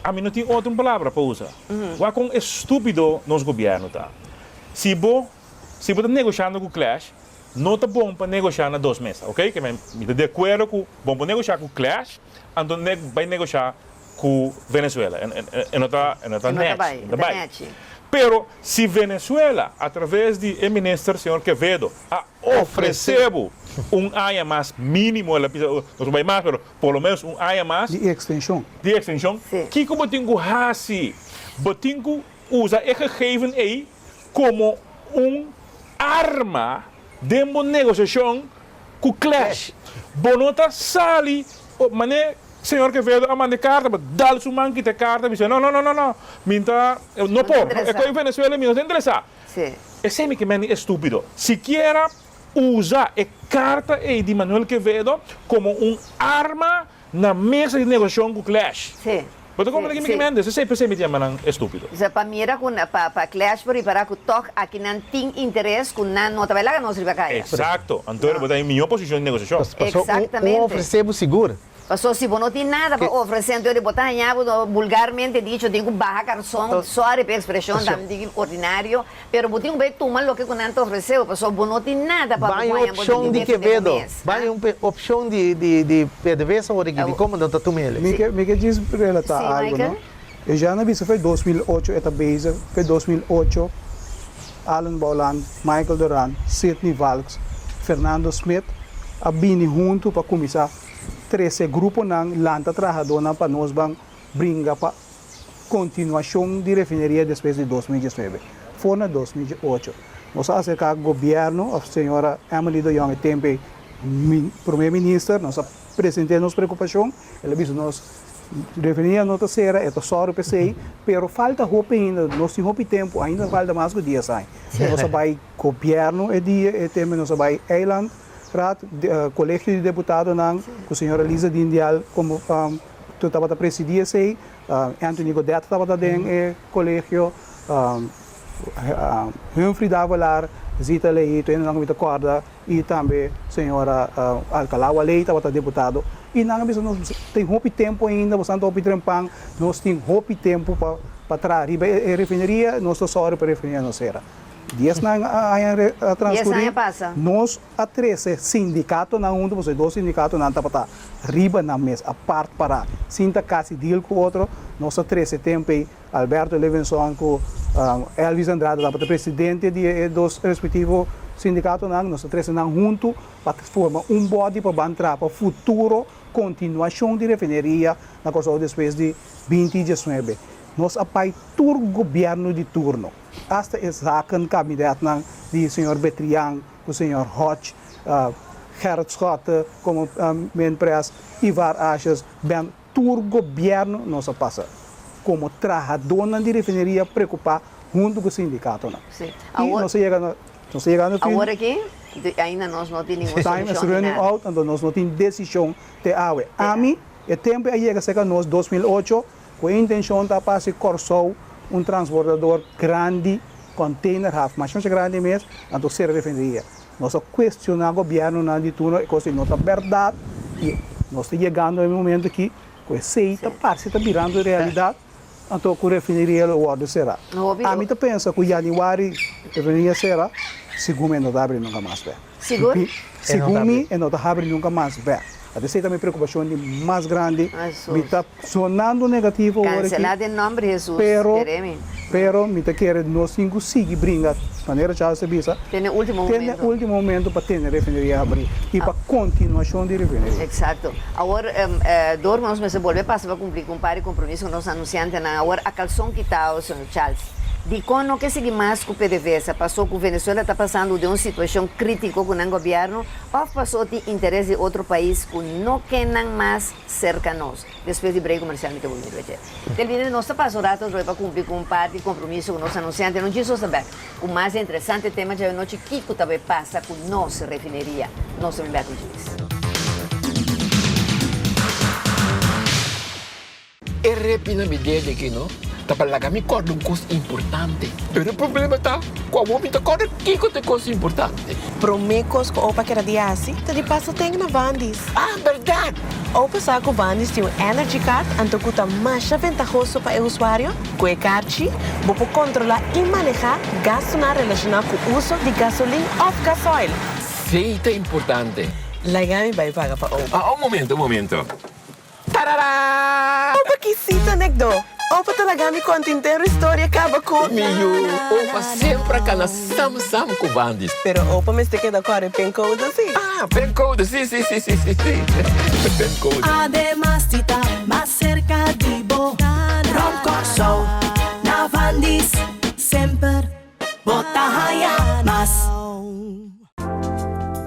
ami no tin otro palabra pa usa. Wak kon estúpido nos gobièrnu ta. Si bo si bo ta negoshando ku Clash, No ta bon pa negoshá na dos mesa, ok? Ke men, mi ta di akuerdo ku bon por negoshá ku Clash, anto ne bai negoshá ku Venezuela. E, e, e no ta, e no ta E no ta nèchi, bai, e e no ta ta bai. nèchi. Pero si Venezuela, a traves di e minister señor Quevedo, a ofresé bo un aña mas mínimo, el a bisa, nos por bai mas, pero por lo menos un aña mas. Di ekstenshon. Di ekstenshon. Sí. Kiko bo tin ku hasi? Bo tin ku usa e gegeven ei komo un arma den bo negosiashon ku Clash. Bo no ta sali manera señor Quevedo a manda e karta, bo dal su man kita e karta i bisa no no no no no mi ta no por, e koe Venezuela mi no ta interesá. Esei mi ke mende estupido. Sikiera usa e karta ei di Manuel Quevedo komo un arma Na mesa di negociacion cu Clash. Sí. Bo ta comprende Sí, ki mi sí. mende? Esei p'esei mi ta yama nan estupido. Sa pa mira cu pa pa Clash por ripara cu toch aki nan tin interes cu nan no ta bay laga nos riba caya. Exacto. Anto bo ta den miho posicion di negociacion. Paso un Exactamente. ofrece bo sigur. Paso si bo no tin nada pa ofrece anto bo ta haña bo vulgarmente dicho tin cu baha carson, sorry pa e expresion ta di ordinario, Pero bo tin ku bai tuma loke ku nan ta ofresé bo, pasobra bo no tin nada pa bo Bai guaña bo opshon di di defendé bo Quevedo, mes. bai un opshon di di di PDVSA ora ki di komo nan ta tuma ele. Mi ke mi ke djis relatá Sí, algu Michael. no. E Jean a bisa for 2008 e ta bezig, for 2008 Allen Bouland, Michael Doran, Sidney Valks, Fernando Smith a bini huntu pa kuminsá trese gruponan lanta trahadónan pa nos ban bringa pa kontinuashon di refineria despues di 2019. For na 2018 nos a aserká gobièrnu òf señora Emily de Jong e tempu ei prome minister, nos a present'é nos preokupashon, el a bisa nos refineria no ta sera, e ta sòru p'esei, pero falta hopi ainda, nos tin hopi tempu, ainda falta mas ku dies aña. Nos a bai gobièrnu e dia, e tempu nos a bai eilandraad, kolegio di deputadonan ku señora Lisa Dindial komo Tu tabata presidí esei, Anthony Godett tabata den e kolegio, Humphrey Davelaar, Zita Lehi, tur hendenan ku mi ta kòrda, i tambe señora Alcalá Waley tabata deputado. I nan a bisa nos, tin hopi tempu ainda, boso nan ta hopi trempan, nos tin hopi tempu pa traha riba e refineria, nos ta sòru pa e refineria no sera. Dies aña a transkurí, nos A trese sindikatonan huntu, pasobra e dos sindikatonan tabata riba nan mes, apart pará, sin ta kasi deal ku otro. Nos a trese tempu ei Alberto Levinson ku Elvis Andrade tabata presidente di e dos respektivo sindikatonan. Nos a trese nan huntu pa forma un body pa ban traha pa futuro kontinuashon di refineria na Kòrsou despues di binti diesnuebe. Nos a bai tur gobièrnu di turno, asta e zakenkabinet-nan di señor Betrian, ku señor Hodge, Gerrit Schotte komo Minpres, Ivar Asjes, Ben tur gobièrnu nos a pasa komo trahadónan di refineria preokupá huntu ku sindikatonan. Sí. I nos a yega na nos a yega na fin. Awor aki ainda nos no tin ningun Time solushon is di running nada. out, anto nos no tin desishon te awe. Ami, e tempu a yega serka nos 2008. Ku e intenshon ta pa hasi Kòrsou un transbordador grandi, containerhaven, masha masha grandi mes, anto sera refineria. Nos a kuestioná gobièrnunan di turno e kos ei no ta bèrdat i nos ta yegando e momento aki ku esei ta parse ta birando realidat, anto ku refineria lo wòrdu será. Ami ta pensa ku yanüari refineria sera, segun mi e no ta habri nunka mas bèk. Sigur? Segun mi e no ta habri nunka mas bèk. Anto esei ta mi preokupashon di mas grandi. Mi ta sonando negativo awor aki. Kanselá den nòmber di Hesus, Pero, kere mi. pero mi ta kere nos tin ku sigui bringa, manera Charles a bisa, Te n'e último te n'e momento. último momento pa tene refineria habrí i pa kontinuashon di refineria. Eksakto. Awor, dor ku nos mester bolbe pasa pa kumpli ku un par di kompromiso ku nos anunsiantenan awor a kalson kitao, señor Charles. Dikon no ke sigui mas ku PDVSA? Pasó ku Venezuela ta pasando den un situashon krítiko ku nan gobièrnu òf pasó tin interes di otro pais ku no ke nan mas serka nos? Despues di break komersial mi ta bolbe riba dje. Telvidente, nos ta pasa un rato atrobe pa kumpli ku un par di kompromiso ku nos anunsiante. No djis nos ta bèk ku mas interesante tema djawe nochi, kiko ta bai pasa ku nos refineria? Nos ta bin bèk ku djis. E repi na mi dede aki no ta pa laga mi kòrda un kos importante. Pero e problema ta ku awor mi ta kòrda kiko ta e kos importante. Promé kos ku opa keda di hasi ta di pasa ten na Vandy's. Ah, bèrdat! Opa sa ku Vandy's tin un Energy Card anto ku ta masha ventahoso pa e usuario. Ku e karchi bo por kontrolá i manehá gastunan relashoná ku uso di gasolin òf gasoil. Sí, ta importante. Laga mi bai paga pa opa. Ah, un momento, un momento. Tarara! Opa kisita nekdo! Opa ta laga mi konta intero historia kaba ku. Mi yu, opa semper a kana sam sam ku bandis. Pero opa mester keda kore pencode si. Ah, pencode, si, si, si, si, si, si. Pencode. Ademas di ta mas serka di bo, rònt Kòrsou, na Vandis, semper bo ta haña mas.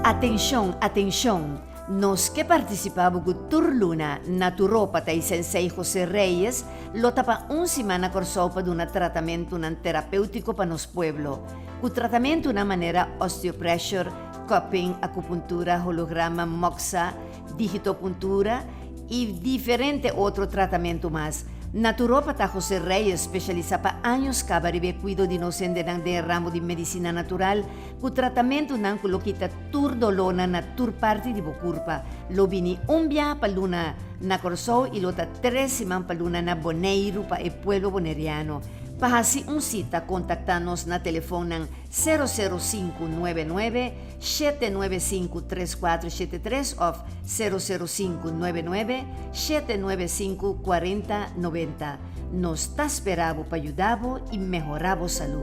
Atenshon, atenshon! Nos ke partisipá bo ku tur luna naturópata i sensei José Reyes lo ta pa un siman na Kòrsou pa duna tratamentunan terapéutiko pa nos pueblo. Ku tratamentunan manera osteopressure, cupping, akupuntura, holograma, moxa, digitopuntura i diferente otro tratamentu mas. Naturópata José Reyes spesialisá pa años kaba riba e kuido di nos hendenan den e ramo di medisina natural, Ku tratamentunan ku lo kita tur dolónan na tur parti di bo kurpa. Lo bini un biaha pa luna na Kòrsou i lo ta tres siman pa luna na Boneiru pa e pueblo boneriano. Pa hasi un sita kontaktá nos na telefonnan 00599 795 3473 òf 00599 795 4090. Nos ta spera bo pa yuda bo i mehorá bo salú.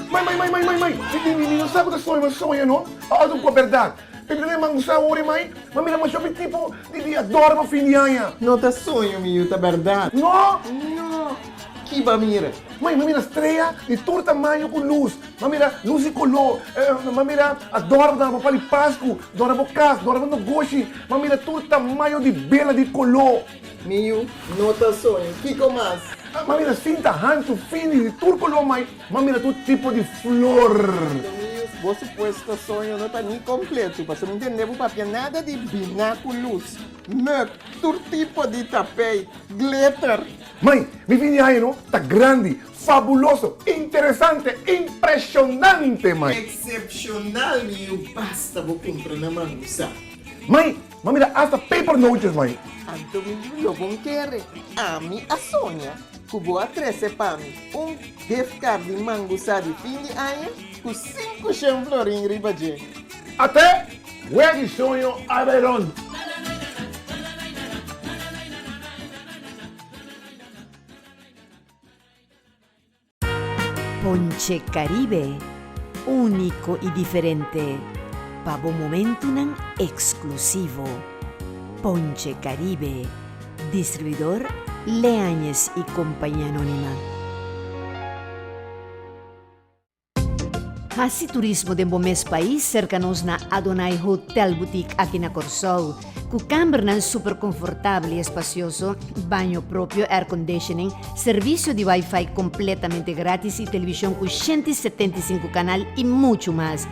Mai, mai, mai, mai, mai, mai, mi, mi, mi no sa ku ta soña, ma soña no, a otro ku a bèrdat. Mi ta man gusta awor e mai, ma mira masha hopi tipo di di adorno pa fin di aña. No ta soño mi yu, ta bèrdat. No! No! Ki ba mira? Mai, mi a mira strea di tur tamaño ku lus. M'a mira lus di koló, m'a mira adòrnonan pa pali Pasku, dòrna bo kas, dòrna bo nogoshi, m'a mira tur tamaño di bela di koló. Mi yu no ta soño, kiko mas? M'a mira sinta hanchu, fini, di tur koló, mai, m'a mira tur tipo di flor. Mi yu, bo supuesto soño no ta ni kompletu, pasobra mi tende bo papia nada di biná ku lus, mùk, tur tipo di tapeit, glitter. Mai, mi fin di aña no ta grandi, Fabuloso, interesante, impresionante mai. Excepcional mi yu basta bo cumpra na mangusa. Mai, m'a mira hasta paper nootjes mai. Anto mi yu lo bon kere, ami a soña cu bo a trece pa mi un gift card di mangusa di fin di aña cu 500 florin riba dje. Ate, wea di soño a bay rond. Ponche Caribe, úniko i diferente, pa bo momentunan eksklusivo. Ponche Caribe, distribuidor Leañez i Compañía Anónima. Hasi turismo den bo mes pais serka nos na Adonai Hotel Boutique aki na Kòrsou. Ku kambernan super konfortabel i espasioso, baño propio, airconditioning, servisio di wifi kompletamente gratis i televishon ku 175 kanal i muchu mas.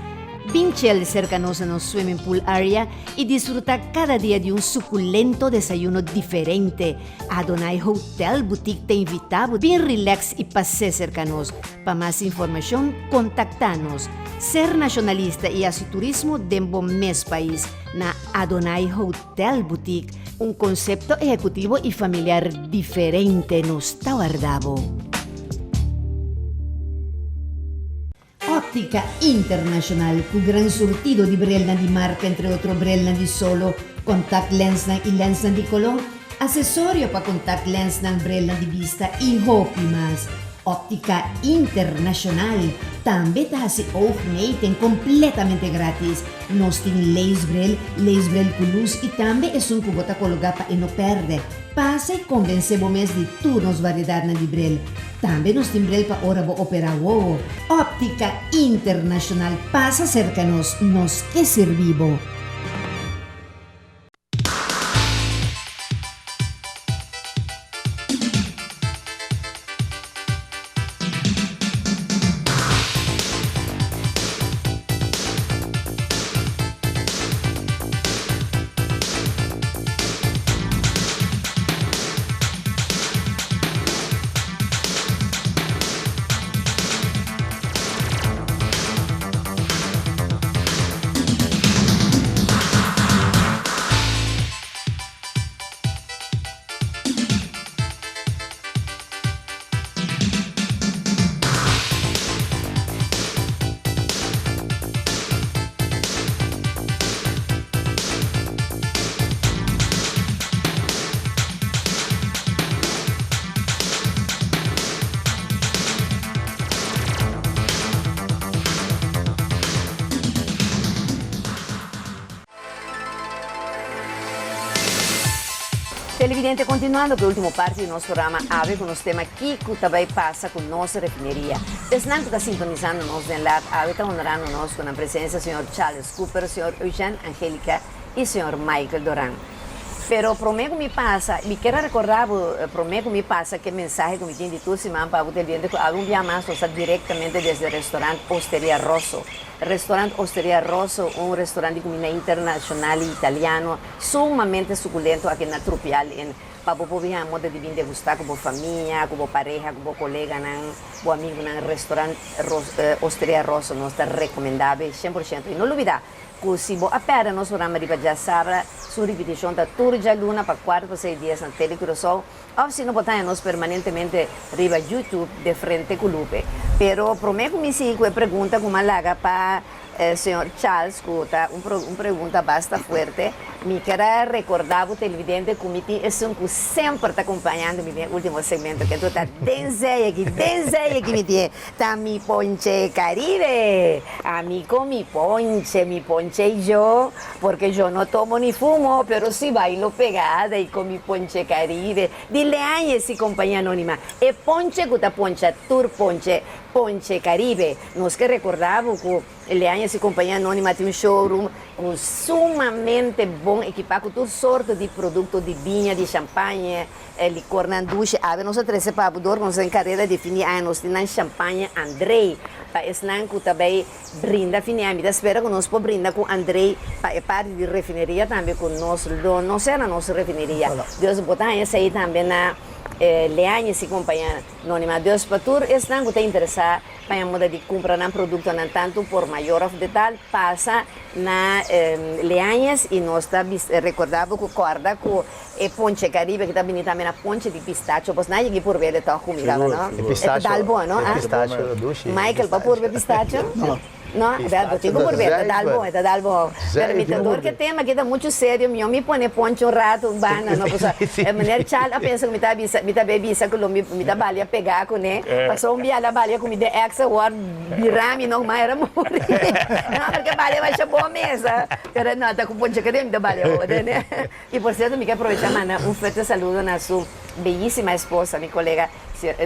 Bin chel serka nos na nos swimming pool area i disfrutá kada dia di un sukulento desayuno diferente. Adonai Hotel Boutique ta invitá bo bin relax i pas'é serka nos. Pa mas informashon kontaktá nos. Ser nashonalista i hasi turismo den bo mes pais na Adonai Hotel Boutique, un konsepto ehekutivo i familiar diferente nos ta warda bo. Óptica Internacional, cu gran surtido di brelnan di marca entre otro brelnan di solo, contact lensnan y lensnan di color, acesorio pa contact lensnan, brelnan di bista y hopi mas. Óptica Internacional tambe ta haci oogmeting completamente gratis. Nos tin leesbril, leesbril cu luz y tambe esun cu bo ta cologa pa e no perde. Pasa y convence bo mes di tur nos variedadnan di bril. Tambe nos tin bril pa ora bo operá wowo. Óptica Internacional pasa serka nos, nos ke sirbi bo. Televidente, continuando cu e ultimo parti di nos programa awe cu nos tema Kico ta bay pasa cu nos refineria. Esnan cu ta sintonizando nos den laat awe ta honorando nos cu nan presencia señor Charles Cooper, señor Eugene Angelica y señor Michael Doran. Pero prome cu mi pasa, mi kier a recorda bo prome cu mi pasa ke mensahe cu mi tin di tur siman pa bo televidente cu algun bia mas nos ta directamente desde restaurant Osteria Rosso. Restaurant Osteria Rosso, un restaurant di cuminda internacional y italiano sumamente suculento aki na Trupial en pa bo por biaha moda di bin degusta cu bo famia, cu bo pareha, cu bo coleganan, bo amigunan. Restaurant Osteria Rosso nos ta recomenda bo 100% y no lubida Ku si bo a pèrdè nos programa riba djasabra, su ripitishon ta tur djaluna pa kuart pa seis dies na Tele Curaçao, òf si no bo ta haña nos permanentemente riba YouTube De Frente ku Lupe. Pero promé ku mi sigui ku e pregunta ku mi a laga pa señor Charles, ku ta un un pregunta basta fuerte, mi ker a rekordá bo televidente ku mi tin esun ku semper ta kompañando mi den e último segmento, ke anto ta den zee aki, den zee aki mi tin e. Ta mi ponche Caribe, ami con mi ponche, mi ponche y yo, porque yo no tomo ni fumo, pero si bailo pegada y con mi ponche Caribe, di Leañez y Compañía Anónima, e ponche cu ta poncha tur ponche, Ponche Caribe. Nos ke recorda bo cu Leañez y Compañía Anónima tin un showroom cu sumamente bon equipa cu tur sorto di producto di biña, di champagne, E likornan dushi awe nos a trese pa bo dor ku nos ta den karera di fin di aña. Nos tin nan shampaña Andrey pa esnan ku ta bay brinda fin di aña. Mi ta spera ku nos por brinda ku Andrey pa e parti di refineria tambe ku nos lo no sera nos refineria. Dios bo ta haña esei tambe na Leañez y compañia Nonima. Dios pa tur esnan ku ta interesa pa e moda di kumpra nan produktonan tantu por mayor of detal pasa na Leañez y nos ta rekorda bo ku kòrda ku E ponche Caribe ki ta bini tambe na ponche di pistacho. Bos nan yegi purbe de tòg ku mi kaba, no? E pistacho. E ta dal bon, no? E pistacho ta dushi. Michael, bo a purbe pistacho? No. No? Bel, bo tin ku purbe. E ta dal bon, e ta dal bon. Pero mi ta dor ku e tema aki ta muchu serio. Mihó mi pone ponche un ratu un banda, no? Pasobra e meneer Charles a pensa ku mi ta bisa, mi ta bay bisa ku lo mi, mi ta balia pegá kuné. Pasobra un bia el a balia ku mi den ex awor bira mi no mas era muri. No, porque balia masha bon mes. Pero no, ta ku ponche Caribe mi ta balia awor, ne? Y por cierto mi ke aprovecha manda un fuerte saludo na su bellísima esposa, mi colega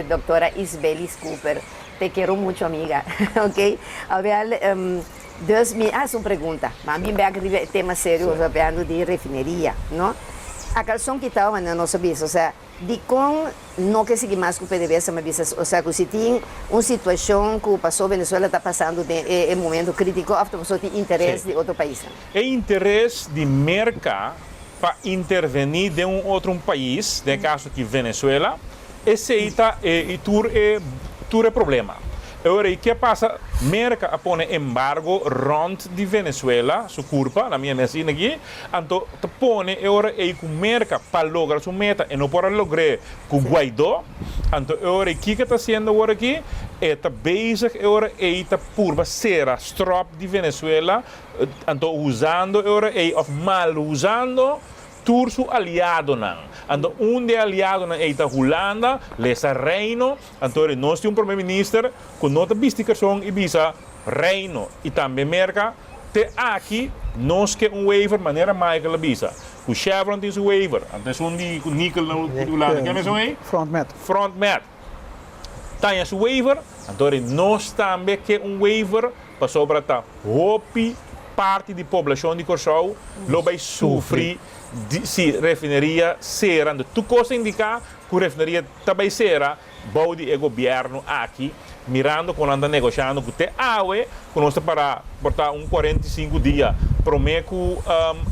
doctora Isbelis Cooper. Te quiero mucho amiga. Ok. Awel, dus mi a haci un pregunta. Mas bin bek riba e tema serio cu nos a papiando di refineria, no? A calzon kitao manera nos a bisa, osea. Dikon no ke sigui mas ku PDVSA mi a bisa osea ku si tin un situashon ku paso Venezuela ta pasando den e momento kritiko òf ta paso tin interes di otro paisnan? E interes di Merka pa intervení den un otro un pais, den e kaso aki Venezuela, esei ta e tur e tur e problema. E ora ei ke pasa? Merka a pone embargo rònt di Venezuela su kurpa, na mi a asina aki, Anto ta pone e ora ei ku Merka pa logra su meta e no por a logr'é ku Guaidó. Anto e ora ei kiko e ta hasiendo awor aki? E ta bezig e ora ei ta purba sera stròp di Venezuela, anto usando e ora ei òf mal usando tur su aliadonan. Anto un di e aliadonan ei ta Hulanda, lesa Reino. Anto ora nos tin un prome minister ku no ta bisti karson i bisa Reino i tambe Merka Te aki nos ke un waiver manera Michael a bisa ku Chevron tin su waiver, anto esun di ku nickel na Hulanda ke mesun ei? Frontmet. Frontmet taña su waiver, anto ri nos tambe ke un waiver pasobra ta hopi parti di poblashon di Kòrsou lo bai sufri di si refineria sera, anto tur kos ta indiká ku refineria ta bai sera. Bou di e gobièrnu aki, mirando kon nan ta negoshando ku te awe ku nos ta para por ta un 45 dia promé ku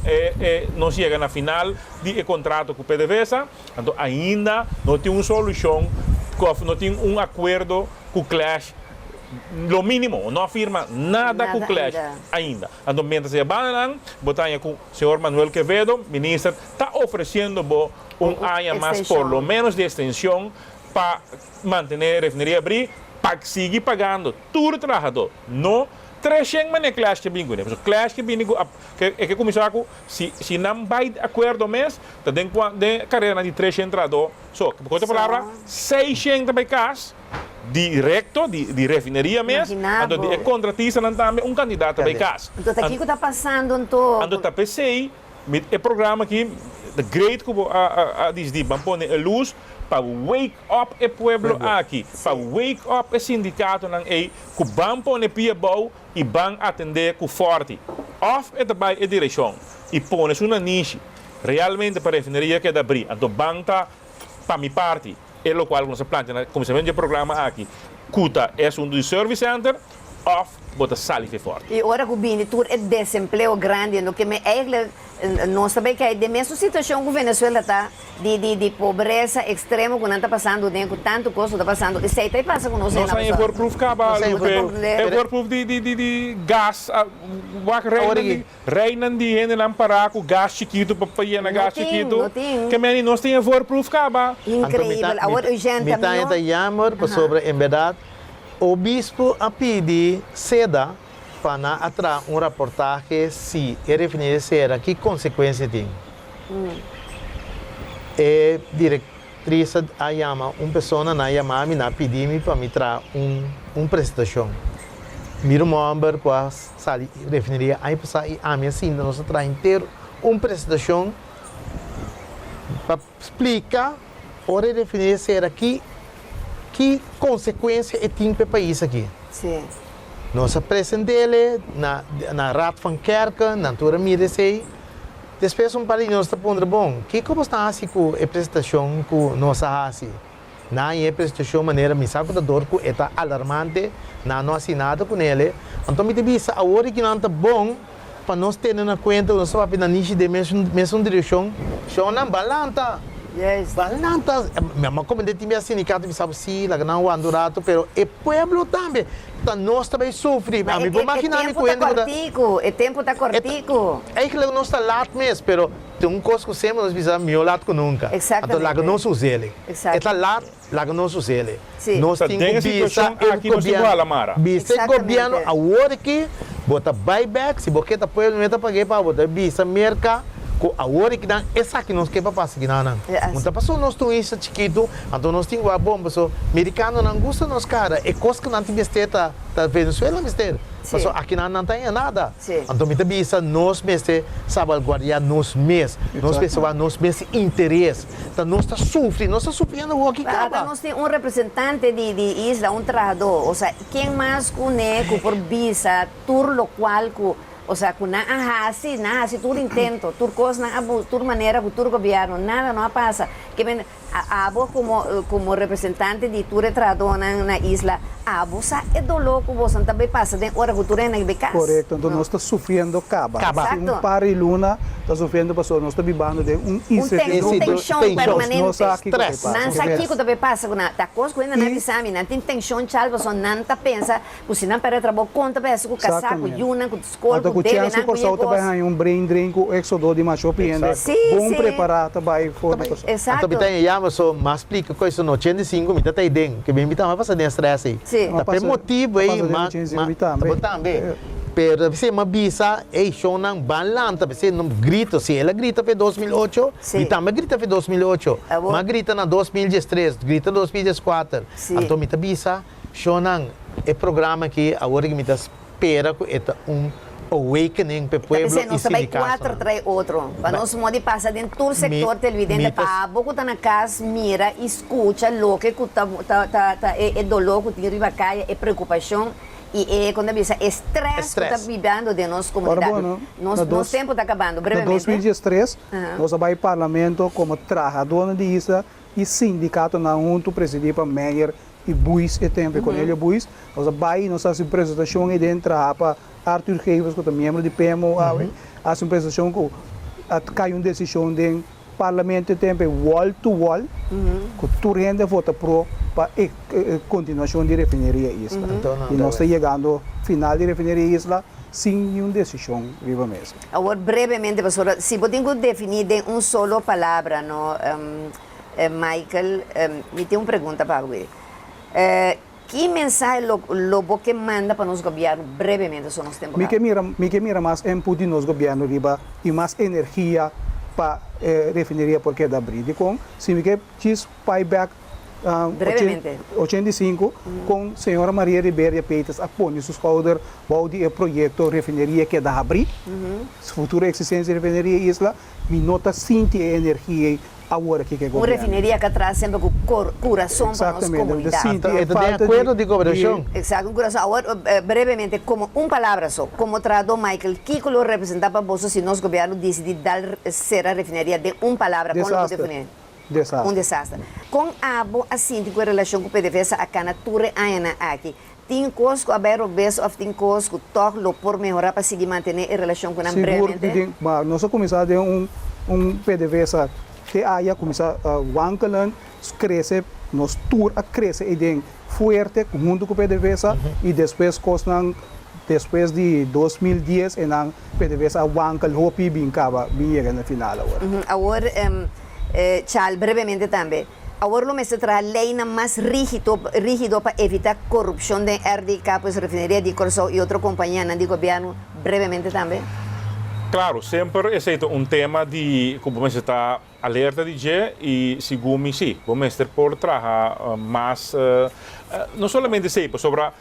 e e nos yega na final di e kontrato ku PDVSA, anto ainda no tin un solushon ku òf no tin un akuerdo ku Clash lo mínimo, no a firma nada ku Clash ainda. Anto mientras e bandanan bo ta haña ku señor Manuel Quevedo, minister, ta ofresiendo bo un aña mas por lo menos di extension pa mantene refineria abri pa sigui pagando tur trahador no treshen mane clash ke bin cune pasobra clash ke bini cu e ke cuminsa cu si si nan bay di acuerdo mes ta den cua den carera di treshen trahador so cu otro palabra seishen ta bay cas directo di di refineria mes anto di e contratistanan tambe un cantidad ta bay cas Anto ta kico ta pasando anto? Anto ta pesey Mi e programa aki ta great ku bo a a disdi ban pone e lus pa wake up e pueblo aki, pa wake up e sindikatonan ei ku ban pone pia abou i ban atendé ku fòrti. Òf e ta bai e direkshon i pone su nanishi realmente pa refineria keda abrí. Anto ban ta pa mi parti e lokual ku nos a plantia na kuminsamentu di e programa aki ku ta e asuntu di service center òf bo ta sali fe fòrti. I ora ku bini tur e desempleo grandi lo ke me eigenlijk nos ta bay kai den mesun situashon ku Venezuela ta di di di pobresa ekstremo ku nan ta pasando den ku tantu kos ku ta pasando esei ta e pasa ku nos Nos na a e voorproef kaba Lupe, e voorproef di di di di gas a wak reinan di reinan di hendenan para ku gas chikitu pa pa yena No gas tin, chikitu no tin. ke meni nos tin e voorproef kaba. Anto mi ta Increibel awor Eugène mi ta ta mihó. ta jammer pasobra en berdad Obispo a pidi seda pa nan a traha un raportahe si e refineria sera ki konsekuensia tin. E direktris a yama un persona, nan a yama mi, nan a pidi mi pa mi traha un un presentashon. Mi ruman hòmber ku a sali refineria aña pasá i ami a sinta nos a traha henter un presentashon pa Splika ora e refineria sera ki ki konsekuensia e tin pa e pais aki. Sí. Nos a present'ele na na Raad van Kerken, nan tur a mira esei. Despues un par di nos ta puntra, bon, kiko bo sta hasi ku e presentashon ku nos a hasi? Nan a e presentashon manera mi sa ku ta dor ku e ta alarmante, nan no a hasi nada ku nele. Anto mi ta bisa awor ki nan ta bon pa nos tene na kuenta ku nos ta papia na nishi den mesun mesun direkshon. Shonnan ban lanta, ban lanta. Mi a komende tin bia sindikato bisa bo si, laga nan wanta un rato, pero e pueblo tambe ta nos ta bai sufri. Ma Mi e por e magina mi tempu ku ta hende ku ta. kòrtiku, e tempu ta kòrtiku. Eigenlijk nos ta lat mes, pero Tin un kos ku semper nos bisa, mihó lat ku nunka. Anto laga nos us'el. E ta lat, laga nos us'el. Nos Ta tin den ku e bisa situashon e aki nos tin ku gobièrnu, hala mara. bisa e gobièrnu awor aki bo ta bai bèk, si bo ke ta pueblo mi ta pag'é pa bo ta bisa Merka ku awor aki nan esaki nos ke pa pasa aki nan nan. No ta pasobra nos ta un isla chikitu, anto nos tin ku a bon pasobra merikanonan gusta nos kara, e kos ku nan tin mester ta Venezuela mester, pasobra aki nan nan ta haña nada. Anto mi ta bisa nos mester sabalguardiá nos mes, nos mester wak nos mes interes. Ta nos ta sufri, nos ta sufriendo awor aki Ata kaba. nos tin un representante di di isla, un trahadó, osea ken mas ku ne ku por bisa tur lokual ku, osea ku nan a hasi, nan a hasi tur intento, tur kos nan a bus, tur manera ku tur gobièrnu, nada no a pasa. Ke men. Abo komo komo representante di tur e trahadónan na isla, abo sa e doló ku boso ta bai pasa den ora ku tur hende bai kas. Korekto, anto nos ta sufriendo kaba. Kaba. Tin un par di luna ta sufriendo pasobra nos ta bibando den un insertidumbre. Un tenshon permanente. Nos no sa kiko ta bai pasa. Nan sa kiko ta bai pasa ku nan. Ta kos ku hende nan a bisa mi, nan tin tenshon chal pasobra nan ta pensa Ku si nan pèrdè trabou, kon ta bai hasi ku kasá, ku yunan, ku skol, Anto ku ku debenan, chèns ku ku Kòrsou ta bai kos. haña un brain drain ku éksodo di masha hopi hende bon prepará ta bai for di Kòrsou. Anto mi ta yama so mas splika ku eso no 85 mi ta ta ei den ke mi tambe a pasa den stress ei ta p'e motibu ei ma ma bo tambe pero ta p'esei mi a bisa ei shownan ban lanta p'esei no grito si el a grita p'e 2008 mi tambe a grita p'e 2008 mi a grita na 2013 grita 2014 anto mi ta bisa Shownan, e programa aki awor ki mi ta spera ku e ta un awakening pa e Ta pueblo p'esei i nos ta bai sindikatonan. kuater trai otro, pa nos modi pasa den tur sektor televidente pa abo ku ta na kas mira i skucha loke ku ta ta ta ta e e doló ku tin riba kaya, e preokupashon i e kon ta bisa e strès ku ta bibando den nos Ora komunidat. bo, Nos na nos dos tempu ta kabando. na Brevemente. 2013 nos a bai parlamento komo trahadónan di isla i sindikatonan huntu presidí pa Meyer i Buis e tempu, Cornelio Buis, nos a bai i nos a hasi un presentashon ei den traha pa Arthur Gevers ku ta miembro di PMO awe, a hasi un presentashon ku a kai un desishon den parlamento e tempu ei wall to wall ku tur hende a vota pro pa e kontinuashon di Refineria Isla. I nos ta yegando final di Refineria Isla sin niun desishon riba mesa. Awor brevemente pasobra si bo tin ku definí den un solo palabra no Michael, mi tin un pregunta pa bo. Ki mensahe lo lo bo ke manda pa nos gobièrnu brevemente so nos tempu Mi ke kaba? mira mi ke mira mas input di nos gobièrnu riba i mas energia pa e refineria por keda abrí. Dikon? Si mi ke djis bai bèk Brevemente. 85 kon señora Maria Riberia Peters a pone su skouder bou di e proyekto refineria keda habrí, futuro eksistensia di refineria Isla, mi no ta sinti e energia ei awor aki ku e Un gobièrnu. refineria ka traha semper ku kurason pa nos Exactamente, mi ta komunidat. sinti E e ta den falta akuerdo di di gobernacion. Exacto, un kurason. Awor, brevemente, komo un palabra so, komo trahadó Michael, kiko lo representá pa boso si nos gobièrnu disidí dal sera refineria den un palabra, kon lo bo Desaster. definí? Desaster. Un desaster. Kon abo a sinti ku e relashon ku PDVSA a kana tur e añanan aki? Tin kos ku a bai robes òf tin kos ku tòg lo por mehorá pa sigui mantené e relashon ku nan Sigur brevemente? di tin. Ma nos a kuminsá den un un PDVSA te aya kuminsá wankelen, krese, nos tur a krese eiden fuerte huntu ku PDVSA i despues kosnan despues di 2010 enan PDVSA a wankel hopi bin kaba bin yega na final awor. Awor Chal brevemente tambe. Awor lo mester traha leynan mas rígido rígido pa evita corupcion den RDK, pues Refineria di Kòrsou y otro compañianan di gobierno, brevemente tambe. Claro, semper esey ta un tema di cu bo mester ta alerta di dje y segun mi si, bo mester por traha mas, no solamente esey, pasobra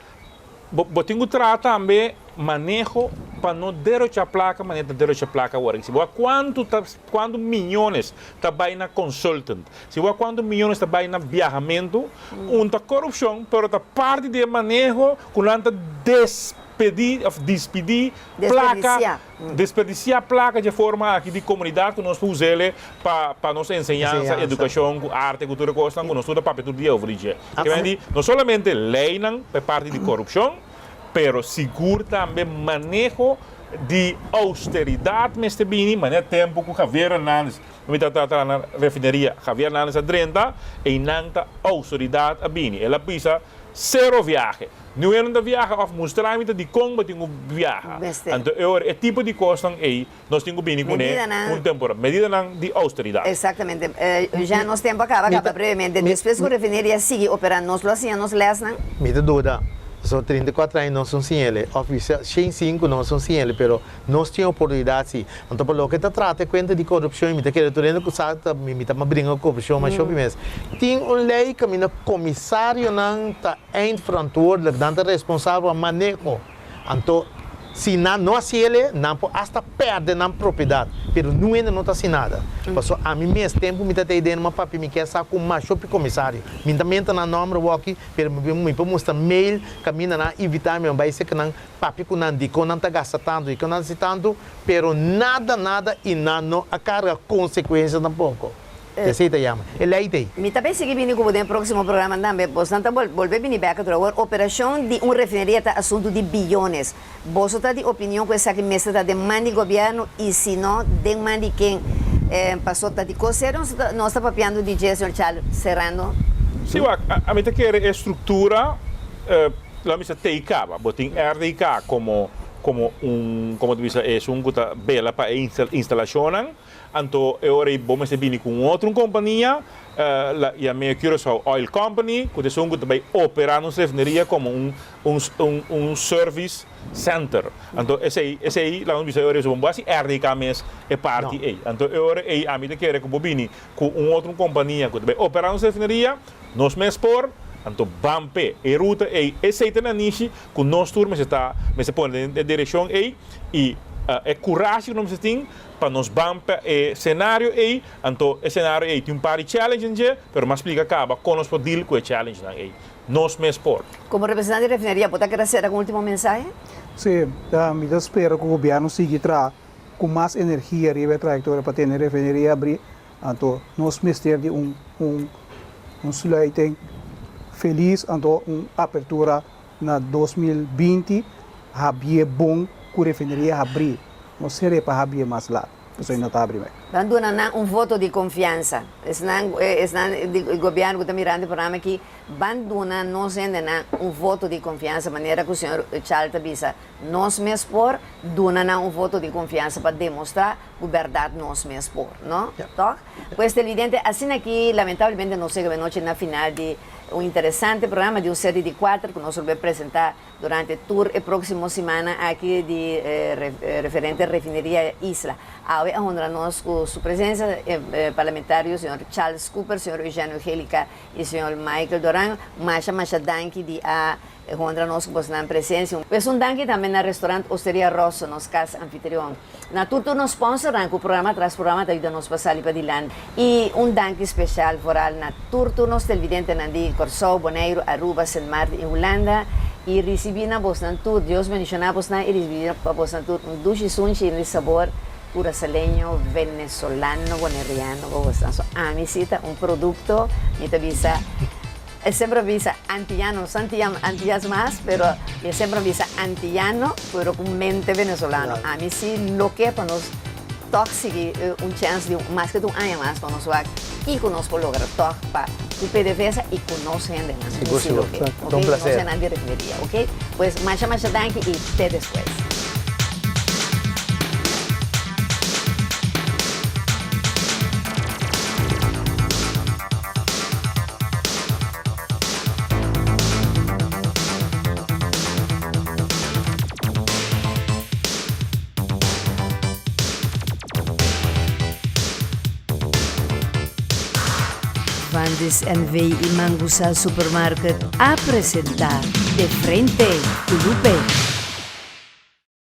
Bo bo tin ku traha tambe maneho pa no derocha plaka manera ta derocha plaka awor. Si bo a kuantu ta kuantu miñones ta bai na consultant, si bo a kuantu miñones ta bai na biahamentu, un ta korupshon pero ta parti di e maneho ku nan ta despedí òf dispidí plaka. Desperdisiá. Desperdisiá plaka dje forma aki di komunidat ku nos por us'el pa pa nos enseñansa, edukashon, ku arte, ku tur e kosnan ku nos tur ta papia tur dia over di dje. Ke men di, no solamente leinan pa e parti di korupshon, pero sigur tambe maneho di ousteridat mester bini, manera tempu ku Javier Hernandez, mi ta traha na refineria, Javier Hernandez a drenta, einan ta ousteridat a bini. El a bisa sero viahe. Niun hende no ta viaha of mustra mi ta dikon bo tin ku viaha. Anto e ora e tipo di kosnan ei nos tin ku bini kuné un temporada. Medidanan di austeridat. Exactamente. Ya nos tempo a kaba, kaba brevemente. Despues ku refineria sigui opera nos lo a siña nos lèsnan? Mi ta duda. Pasobra 34 aña nos un siñ'el. Of bisa 105 nos un siñ'el, pero nos tin oportunidat si. Anto pa loke ta trata e kuenta di korupshon i mi ta kere tur hende ku sa ta mi ta bringa ku korupshon masha hopi mes. Tin un lei kaminda komisarionan ta eindverantwoordelijk, nan ta responsabel pa maneho. Anto si nan no hasi el e, nan por asta pèrdè nan propiedat. Pero nun hende no ta hasi nada. Pasobra ami mes tempu mi ta ta ei den, mi papia mi kier sa ku masha hopi komisario. Mi ta menta nan nòmber awor-aki, pero mi por mustra mail kaminda nan a invitá mi, mi a bai seka nan papia ku nan dikon nan ta gasta tantu, dikon nan ta hasi tantu. Pero nada nada y nan no a carga consecuencia tampoco. Esei ta yama e lei ta ei. Mi ta bay sigui bini cu bo den e proximo programa tambe. Bosnan ta bolbe bini bek otro. Awor, operacion di un refineria ta asuntu di biyones. Boso ta di opinion cu esaki mester ta den man di gobierno y si no, den man di ken? Paso ta di cos serio nos ta papiando di dje, señor Charles. Cerrando. Si wak, ami ta kere e structura, lo mi sa tei caba. Bo tin RDK como como un, como ta bisa, esun cu ta bela pa e instalacionnan. Anto e ora ei bo mester bini ku un otro kompania, la yam'é Curaçao Oil Company, ku ta esun ku ta bai operá nos refineria komo un un un un service center. Anto esei esei laga nos bisa e ora ei bo no por hasi RDK mes e parti ei. Anto e ora ei ami ta kere ku bo bini ku un otro kompania ku ta bai operá nos refineria, nos mes por, anto ban p'e. E ruta ei esei ta nanishi ku nos tur mester ta mester pone den e direkshon ei i e kurashi ku nos mester tin Pa nos ban pa e senario ei, anto e senario ei tin un par di challenge den dje, pero mas splika kaba kon nos por deal ku e challengenan ei. Nos mes por. Komo representante di refineria, bo ta kere sera ku un ultimo mensahe? Sí, mi ta spera ku gobièrnu sigui traha ku mas energia riba e trayektoria pa tene refineria abrí. Anto nos mester di un un un sluiting felis, anto un apertura Na 2020 habié bon ku refineria habrí. No seré pa habié mas lat, pasobra no ta habrí mai. Ban duna nan un voto di konfiansa. Esnan esnan di gobièrnu ku ta mirando e programa aki, ban duna nos hendenan un voto di konfiansa, manera ku señor Charles ta bisa, nos mes por duna nan un voto di konfiansa pa demostrá ku bèrdat nos mes por, no? Tòg? Pues televidente, asina aki lamentablemente nos yega benochi na final di Un interesante programa di un serie di kuater ku nos lo bai presentá durante tur e próksimo simana aki di referente Refineria Isla. Awe a honra nos ku su presensia e parlamentario señor Charles Cooper, señor Eugenio Angelica i señor Michael Doran. Masha masha danki di a honra nos ku bosnan presensia. Pues un danki tambe na Restaurant Osteria Rosso, nos kas anfitrion. Na tur tur nos sponsornan ku programa tras programa ta yuda nos pa sali padilanti. I un danki spesial vooral na tur tur nos televidentenan di Kòrsou, Boneiru, Aruba, Sint Maarten i Hulanda. I risibí na bosnan tur, Dios bendishoná bosnan i risibí pa bosnan tur un dushi sunchi i sabor kurasaleño, venezolano, boneriano pa bosnan. So ami si ta un produkto, mi ta bisa. E semper a bisa antiyano, no antiyas mas, pero e semper a bisa antiyano, pero ku mente venezolano. Ami si lo ke pa nos tòg sigui un chèns di maske ta un aña mas pa nos wak kiko nos por logra tòg pa ku PDVSA i ku nos hendenan. Mi si lo ke. Ta un plaser. Nos hendenan di refineria, ok? Pues masha masha danki i te despues. Vandis NV y Mangusa Supermarket a presenta De Frente cu Lupe.